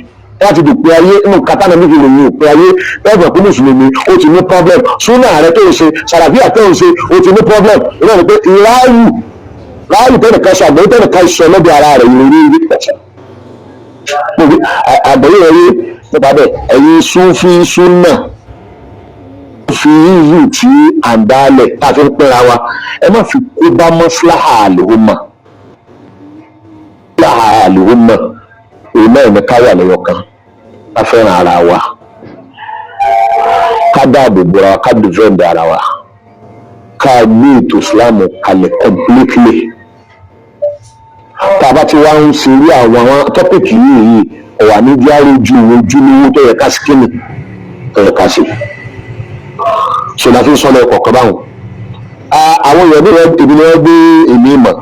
láti dòpin ayé nínú kátà náà níbi ìròyìn òpin ayé. Bẹ́ẹ̀ pé mùsùlùmí ó ti ní problem, súnà rẹ tó ń ṣe, sàràfíà tó ń ṣe, ó ti ní problem. Ìrọ̀ ni pé ìráàyù ráàyù tẹ́nìkan sọ, àgbẹ̀yìn tẹ́nìkan sọ lọ́dọ̀ ara rẹ̀, ìròyìn ìrí pẹ̀sẹ̀ àgbẹ̀yìn rẹ̀ yé nípa bẹ́ẹ̀. Ẹ̀yin súnfí súnà fi yíyù tí à ń dálẹ̀ tá a fi ń pínra wa, ẹ má fi kó bá mọ́síláhà àlùhùmà mọ́síláhà àlùhùmà. Èyí náà ní ká wà lẹ́yọ̀ kan, ká fẹ́ràn ara wa, ká dáàbò bora wa, ká defend ara wa, ká gbé ètò Ìsìlámù kalẹ̀ completely. Tá a bá ti wá ń ṣeré àwọn topic yìí ọ̀wà ní bí arójú ojúlówó tó yẹ ká sí kíni tó yẹ ká sí ṣe la fi ń sọ lọ kọ̀ọ̀kan báwọn. Àwọn èèyàn ní ibi ni wọ́n gbé èmi mọ̀,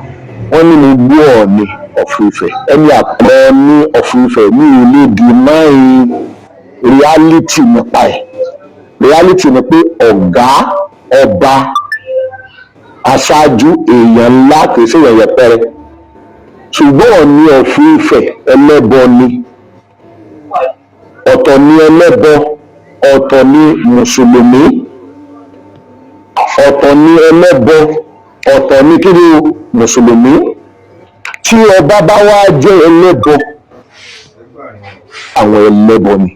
wọ́n ní mo gbọ́ Ọọ̀ni of Ifẹ̀, ẹni àpẹẹrẹ ní of Ifẹ̀ ní ilé deny reality nípa ẹ̀. Reality ni pé ọ̀gá ọba aṣáájú èèyàn ńlá, kì í ṣe èèyàn yẹpẹrẹ. Ṣùgbọ́n Ọọ̀ni of Ifẹ̀, ẹlẹ́bọ ni. Ọ̀tọ̀ ni ẹlẹ́bọ, ọ̀tọ̀ ni mùsùlùmí. Ọ̀tọ̀ ni ẹlẹ́bọ, ọ̀tọ̀ ni kí ni o, mùsùlùmí. Tí ọba bá wá jẹ́ ẹlẹ́bọ, àwọn ẹlẹ́bọ ni,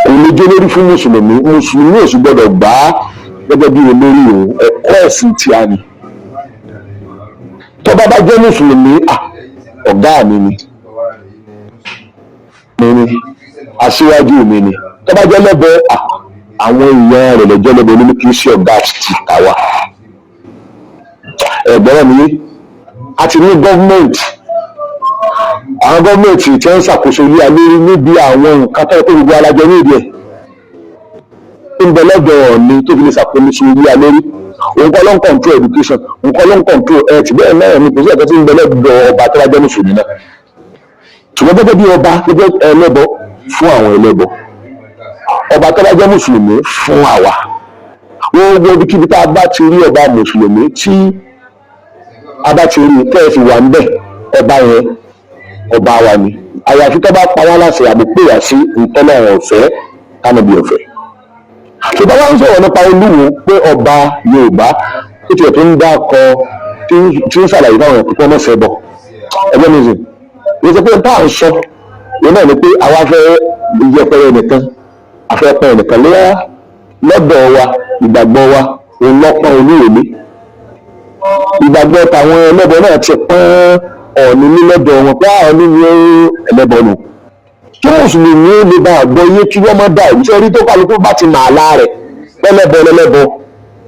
kò lè jẹ́ lórí fún mùsùlùmí. Mùsùlùmí ò sì gbọ́dọ̀ gbà á gẹ́gẹ́ bí olórí òun. Ẹ̀kọ́ ẹ̀sìn tí a ní, tọ́ba bá jẹ́ mùsùlùmí, ọ̀gá mi ni, mi ni aṣíwájú mi ni. Tọ́ba jẹ́ lẹ́bọ, àwọn èèyàn rẹ̀ lẹ́jọ́ lẹ́bọ nínú, kì í ṣe ọ̀gá ti tàwa. Ẹ̀gbọ́n mi, a ti ní gọ́ọ̀mẹ̀ntì. Àwọn gọ́ọ̀mẹ̀ntì tí wọ́n ń ṣàkóso ilé alórí níbi àwọn nǹkan tó yẹ kó gbogbo alájọ ní ìdí ẹ̀ ń bẹ lọ́dọ̀ Ọọ̀ni tó fi lè ṣàkóso ilé alórí. Òun kọ́ ló ń control education, òun kọ́ ló ń control health. Bẹ́ẹ̀ náà ni kò sí ẹ̀kọ́ tí ń bẹ lọ́dọ̀ ọba tó bá jẹ́ mùsùlùmí náà. Ṣùgbọ́n gẹ́gẹ́ bí ọba, gẹ́gẹ́ ẹlẹ́bọ fún àwọn ẹlẹ́bọ, ọba tó bá jẹ́ mùsùlùmí fún àwa, gbogbo ibikíbi tá a bá ti rí ọba mùsùlùmí tí a bá ti rí tẹ́ ẹ fi wà ń bẹ̀, ọba yẹn ọba wa ni, àyàfi tó bá pa wá láṣẹ àbí pè wá sí ìtọ́lọ́run ọ̀fẹ́ tánàbí ọ̀fẹ́. Ṣùgbọ́n wọ́n ń sọ̀rọ̀ nípa Olúwo pé ọba Yorùbá tó tiẹ̀ tó ń dákọ tí ń ṣàlàyé fáwọn èèyàn pípọ́ mọ̀sẹ̀ bọ̀ ẹgbẹ́ mi sìn ní sọ pé tá à ń sọ ìyẹn náà ni pé àwa fẹ́ yẹpẹrẹ nìkan, àfẹ́ pẹ́ nìkan lọ́wọ́ lọ́dọ̀ wa. Ìgbàgbọ́ wa òun lọ́pọ̀ Olúwo, ìgbàgbọ́ tàwọn ẹlẹ́bọ náà ti pọ́n Ọ̀ọ̀ni ní lọ́dọ̀ wọn pé àwọn ní ẹlẹ́bọ nù. Kí mùsùlùmí lè bá àgbọ̀ yé, kí wọ́n má dà ìṣe rí tó kálukú bá ti mà á láàrẹ̀ lẹ́lẹ́bọ lẹ́lẹ́bọ,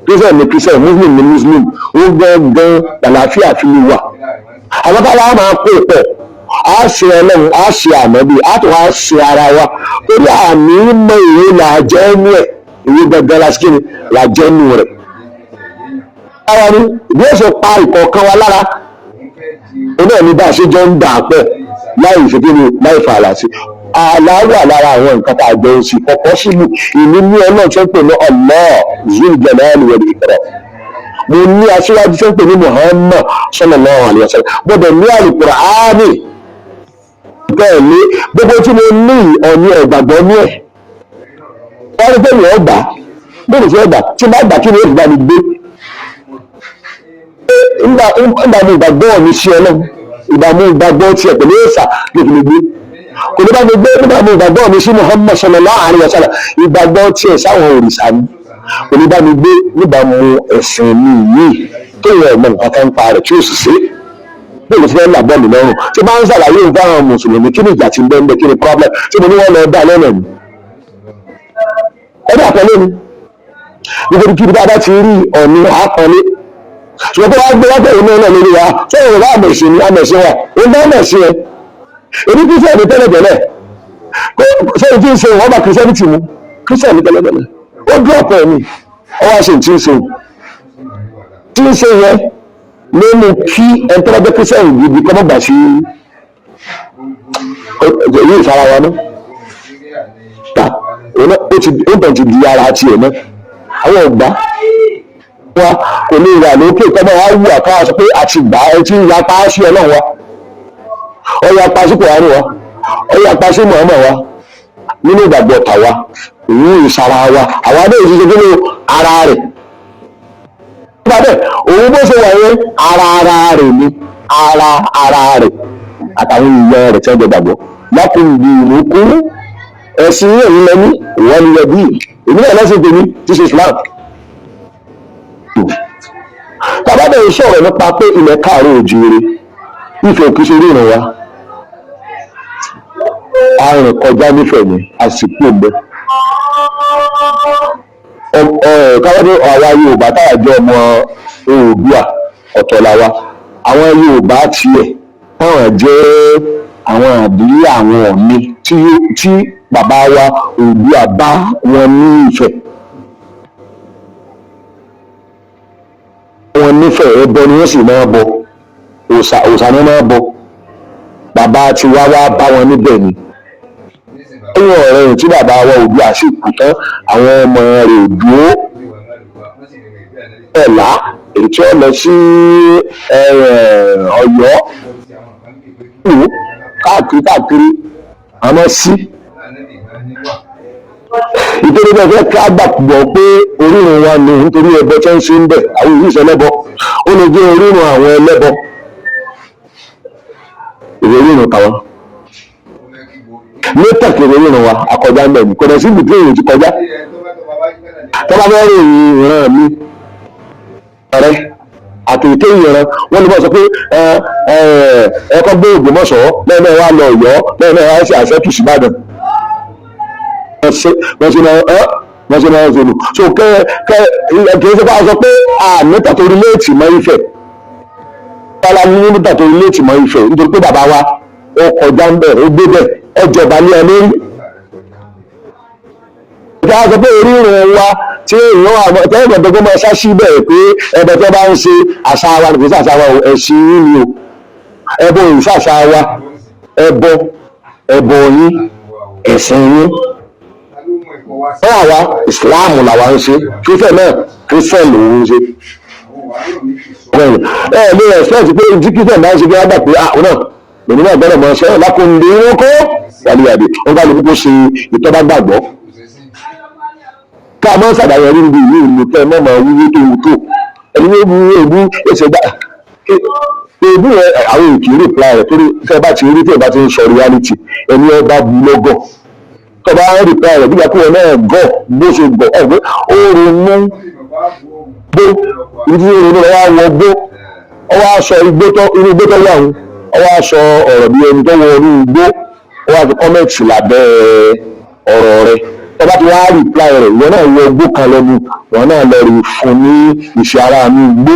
Christian ní Christian, Muslim ní Muslim, ó gángan àlàáfíà fi lè wà. Àwọn táwa máa kó pọ̀, á ṣe Ọlọ́run, á ṣe ànábì, á tún á ṣe ara wa, torí àmì mọ ìwé là jẹ́ nú ẹ̀, ìwé gangan la ṣe kí ni là jẹ́ nú rẹ̀. Ara ni bí ó ṣe pa ìkọ̀ọ̀kan wa lára, òun náà ní bá a ṣe jọ ń dà pọ̀ láì ṣe kí ni, láì fa àlà sí. Ààlà wà lára àwọn nǹkan tá a jọ ń ṣe kọ̀kọ́ sílùú ìlú ní Ọlọ́run tó ń pè ní Allah Zul Jalali wal Ikram. Mo ní aṣíwájú tó ń pè ní Muhammad sallallahu alaihi wasallam, gbọ́dọ̀ ní Al-Qur'ani. Bẹ́ẹ̀ ni gbogbo tí mo ní ọ̀ní ọ̀gbàgbọ́ ní ẹ̀ wọ́n rí pé mi ò gbà bẹ́ẹ̀ ni ọgbà tí n bá gbà, kí ni ó fi bá mi gbé ńgbà mi ìgbàgbọ́ mi sí Ọlọ́run, ìdààmú ìgbàgbọ́ tiẹ̀ pẹ̀lú èsà ló fi lè gbé, kò ní bá mi gbé. Nígbà mi ìgbàgbọ́ mi sí Muhammad sallallahu alaihi wasallam, ìgbàgbọ́ tiẹ̀ sáwọn òrìṣà ni, kò ní bá mi gbé níbàámu ẹ̀sìn mi yìí tó yẹ ọmọ nǹkan kan pa rẹ̀ tí ó sì ṣe bẹ́ẹ̀ ló fi fẹ́ là bọ́ọ̀lù lọ́rùn. Tí bá ń ṣàlàyé nǹkan àwọn mùsùlùmí, kí ni ìjà ti ń bẹ́ẹ̀ bẹ́ẹ̀, kí ni problem tí mo ní wọ́n lọ dá lọ́nà mi ẹ̀dá àpẹẹlẹ́ mi nítorí kí bá ti rí ọ̀ní àpọ́nlé. Ṣùgbọ́n tó wá gbé wá pẹ̀lú náà lórí wa sọ̀rọ̀ bá àmẹ̀sìn ni àmẹ̀sìn wa ó bá àmẹ̀sìn ẹ̀. Èmi Christian tẹ́lẹ̀tẹ́lẹ̀, sẹ́yìn tí ń ṣe wọ́n bá Christianity mu, Christian tẹ́lẹ̀tẹ́lẹ̀, ó drop ẹ̀ ní ọ wá ṣe tí ń ṣe yẹn ló mú kí ẹni tó bá jẹ́ Christian gidi kọ́ mọ́ gbà sí èyí ìfara wa náà ta ó ti ó tàn ti di ara tiẹ̀ náà. Àwọn ọgbà wa kò lè wà lókè kọ́mọ́ wa wù àkáwà sọ pé àti gbà ẹ tí ń ya pa sí Ọlọ́run wa, ọ ya pa sí Kùránì wa, ọ ya pa sí Muhammad wa. Nínú ìgbàgbọ́ tàwa, òun ìsara wa, àwa náà ìṣiṣẹ́ kí ni ara rẹ̀ nípa bẹ́ẹ̀. Òun bó ṣe wà yẹn, ara ara rẹ̀ ni, ara ara rẹ̀ àtàwọn èèyàn rẹ̀ tí wọ́n jẹ gbàgbọ́ lákùnrin ìlú kú ẹ̀sìn yìí lẹ́ní ìwọ́n ni ẹbí èmi náà lẹ́sìn tèmi tí ṣe Islam. Bàbá bẹ̀rẹ̀ sọ̀rọ̀ nípa pé ilẹ̀ káàárọ̀ òjìire, Ifẹ̀ òkè ṣe ríran wa, arìn kọjá nífẹ̀ẹ́ ni a sì kú ògbẹ́ káwọ́dé. Àwa Yorùbá táwa jẹ́ ọmọ Oòduà, ọ̀tọ̀ làwa. Àwọn Yorùbá tiẹ̀ táwọn jẹ́ àwọn àbílí àwọn Ọ̀ọ̀ni tí bàbá wa Oòduà bá wọn ní Ifẹ̀, wọn nífẹ̀ẹ́ ẹbọ ni wọ́n sì máa bọ òòṣà, òòṣà ni wọ́n máa bọ. Bàbá tiwa wá bá wọn níbẹ̀ ni. Lẹ́yìn ọ̀rẹ́ rẹ̀ tí bàbá wa Oòduà sì kú tán, àwọn ọmọ rẹ̀ ò dúró ẹ̀là èyí tí ó lọ sí Ọ̀yọ́ wò káàkiri káàkiri àmọ́ sí nítorí bẹ́ẹ̀ fẹ́ ká gbàgbọ́ pé orírun wa ni, nítorí ẹbọ tí ń ṣe ń bẹ̀. Àwọn ìlú ìṣẹ̀lẹ́bọ ó lè jẹ́ orírun àwọn ẹlẹ́bọ, ìwé orírun tàwọn létà kiri orírun wa akọjá ń bẹ̀ ni. Kò dẹ̀ sí ibi tí èèyàn ti kọjá tọ́lá fẹ́ rìn ìran mi rẹ àti èké ìran wọ́n lè bọ́ sọ pé ẹ kọ́ gbé Ògbómọ̀ṣọ́ lẹ́yìn náà wá lọ Ọ̀yọ́ lẹ́yìn náà wá sí àṣẹ tù síbàdàn wọ́n ṣe náà wọ́n ṣe náà ṣe nù. So kẹ kẹ kì í ṣe bá a sọ pé àmì tàtó relate mọ́ Ifẹ̀ tọ́lá ní tàtó relate mọ́ Ifẹ̀ nítorí pé bàbá wa Ó kọjá ń bẹ̀, ó gbé bẹ̀, ó jọba lé ẹ lórí. Ìjà sọ pé orírun wa tí èèyàn àwọn tẹ́lẹ̀ gbọ̀dọ̀gbọ́n máa ṣáṣí bẹ́ẹ̀ pé ẹbẹ tó bá ń ṣe àṣà wa nìkan sí àṣà wa o, ẹ̀sìn yín ni o. Ẹbọ òrìṣà wa, ẹbọ ẹbọ yín, ẹ̀sìn yín. Fún àwa, Ìsìláàmù làwa ń ṣe. Christian náà, Christian lòun ń ṣe. Ẹ ẹ lè expect pé tí Christian bá ń ṣe bí wọ́n gbà pé àwọn náà lòun náà gbọ́dọ̀ mọ̀ ṣe ẹ̀ lákòndé wọn kó wàlúwàdì wọn bá lè kókó ṣe ìtọ́ba gbàgbọ́. Ká mọ́ sàdáyẹ rí níbi ìlú ìlú tẹ́ mọ́ mọ́ wúwo tó wù tó ẹni wọ́n bu èbú ẹsẹ̀ gbà èbú yẹn. Àwọn èkì reply rẹ̀ torí tẹ́ bá ti rí, tẹ́ bá ti ń sọ reality, ẹni ọba bu lọ́gọ̀ tó bá ń reply rẹ̀ nígbà tí wọn náà gọ̀ bó ṣe gọ̀ ẹ̀ pé ó ronú gbó ibi tí ó ronú lọ́wọ́ wọ gbó, ó wá sọ igbó tó inú igbó tó wà ń, ó wá sọ ọ̀rọ̀ bí ẹni tó wọ inú igbó, ó wá fi comment lábẹ́ ọ̀rọ̀ rẹ̀. Tó bá ti wá reply rẹ̀, ìwọ náà wọ igbó kan lẹ́nu, ìwọ náà lọ rí fún ní ìṣe ara mi igbó,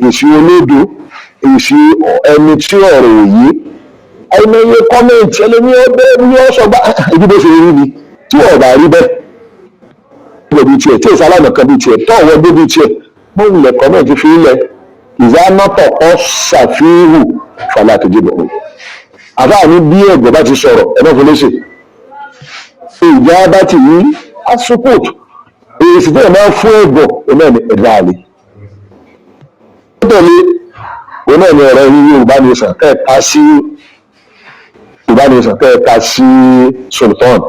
ìṣe olódo, ìṣe ẹni tí ọ̀rọ̀ òye. Àìmọye comment ẹlẹ́ni ọbẹ̀ ní ọ̀sọ̀ bá ibi bó ṣe rí ni tí wọ́n bá rí bẹ́ẹ̀ bíi tiẹ̀ tí èsì aláìmọ̀kan bíi tiẹ̀ tó ọ̀wọ́ gbé bíi tiẹ̀ mọ́ ilẹ̀ comment fi ilẹ̀ ìzánátọ̀ kọ́ ṣàfihàn fàlà àtẹ̀jẹ̀ bọ̀. Àbá ní bí ẹ̀gbọ́n bá ti sọ̀rọ̀, ẹ má fún léṣe. Ìjà bá ti yí á support èsì tí ẹ̀ máa ń fún ẹ̀gbọ́n òun náà ní ẹ̀dá àlè. Ó tẹ̀lé òun náà ní ọ̀rọ̀ yìí, Yorùbá Nation kẹ́ẹ̀ka sí, Yorùbá Nation kẹ́ẹ̀ka sí Sultan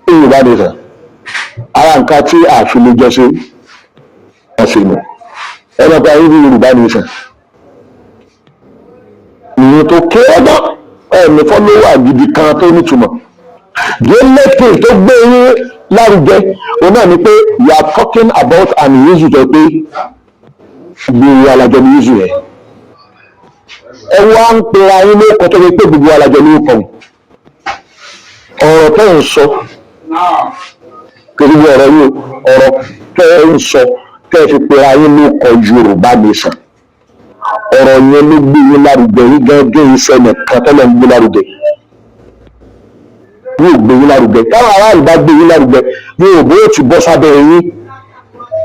Yorùbá Nation. Ara nǹkan tí àfi lè jọ ṣe ọ̀sẹ̀ nù ẹ máa pa irú Yorùbá Nation ìyẹn tó kéré gan ẹ ní follower gidi kan tó nítumọ̀. The only thing tó gbé yín lárugẹ òun náà ni pé you are talking about an issue tó pé gbogbo alájọ ní issue yẹn. Ẹ wá ń pera yín lóko tó yẹ pé gbogbo alájọ ní kàn. Ọ̀rọ̀ tẹ́ ń sọ kí gbogbo ọ̀rọ̀ yìí, ọ̀rọ̀ tẹ́ ń sọ tẹ́ fi pera yín lóko Yorùbá Nation, ọ̀rọ̀ yẹn ló gbé yín lárugẹ. Yín gẹ́gẹ́ iṣẹ́ nìkan tọ́lọ̀ ń gbé lárugẹ yóò gbé yín lárugẹ. Táwọn aráàlú bá gbé yín lárugẹ, yóò bó ti bọ́ sábẹ́ yín,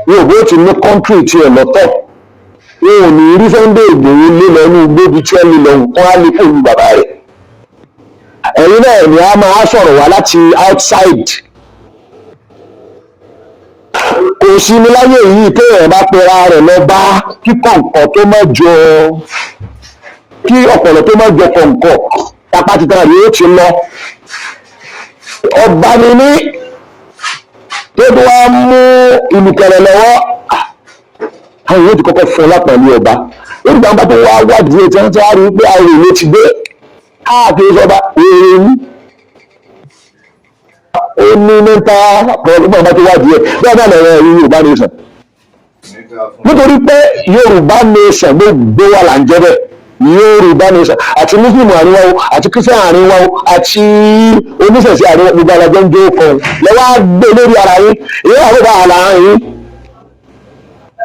yóò bó ti ní country tiẹ̀ lọ́tọ̀. Wọn ò ní rí Sunday Igboho lé lọ inú gbóbi tí ẹ lè lọ nǹkan á lè fóònù bàbá rẹ̀. Ẹ̀yin náà ni a máa sọ̀rọ̀ wá láti outside. Kò sí ní láyé yìí téèyàn bá pera rẹ̀ lọ bá kí kọ̀ǹkọ̀ tó má jọ, kí ọ̀pọ̀lọ̀ tó má jọ kọ̀ǹkọ̀ tapá títa rẹ̀ ó ti lọ. Ọba ni ní tó tó wá mú ìlùkẹ̀rẹ̀ lọ́wọ́, àwọn yóò ti kọ́kọ́ fún un lápẹ̀lú ọba. Nígbà bá tó wá wádìí ẹ̀ tí wọ́n ti wá rí i pé àwọn èèyàn ti dé káàkiri sọba èrè ní ó ní mental problem bá tó wádìí ẹ̀. Bẹ́ẹ̀ náà lọ́rọ̀ ẹ̀rí Yorùbá Nation, nítorí pé Yorùbá Nation gbogbo wa là ń jẹ́ bẹ́ẹ̀. Yorùbá Nation, àti Muslim àríwá o, àti Christian àríwá o, àti oníṣẹ̀ṣẹ̀ àríwá, gbogbo alájọ ń jó kan lọ́wọ́ á gbé lórí ara yín. Èyí wà fún àlà yín.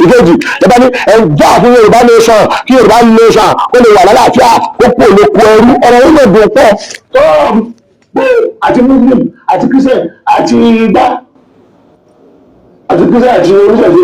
Ìkejì lọ́ba ní ẹ̀jọ́ fún Yorùbá Nation, kí Yorùbá Nation kó lè wà lálàáfíà, kó kú olóko ẹrú. Ọ̀rọ̀ yìí lè dùn pọ̀ àti Muslim àti Christian àti igbá àti Christian àti oníṣẹ̀ṣe.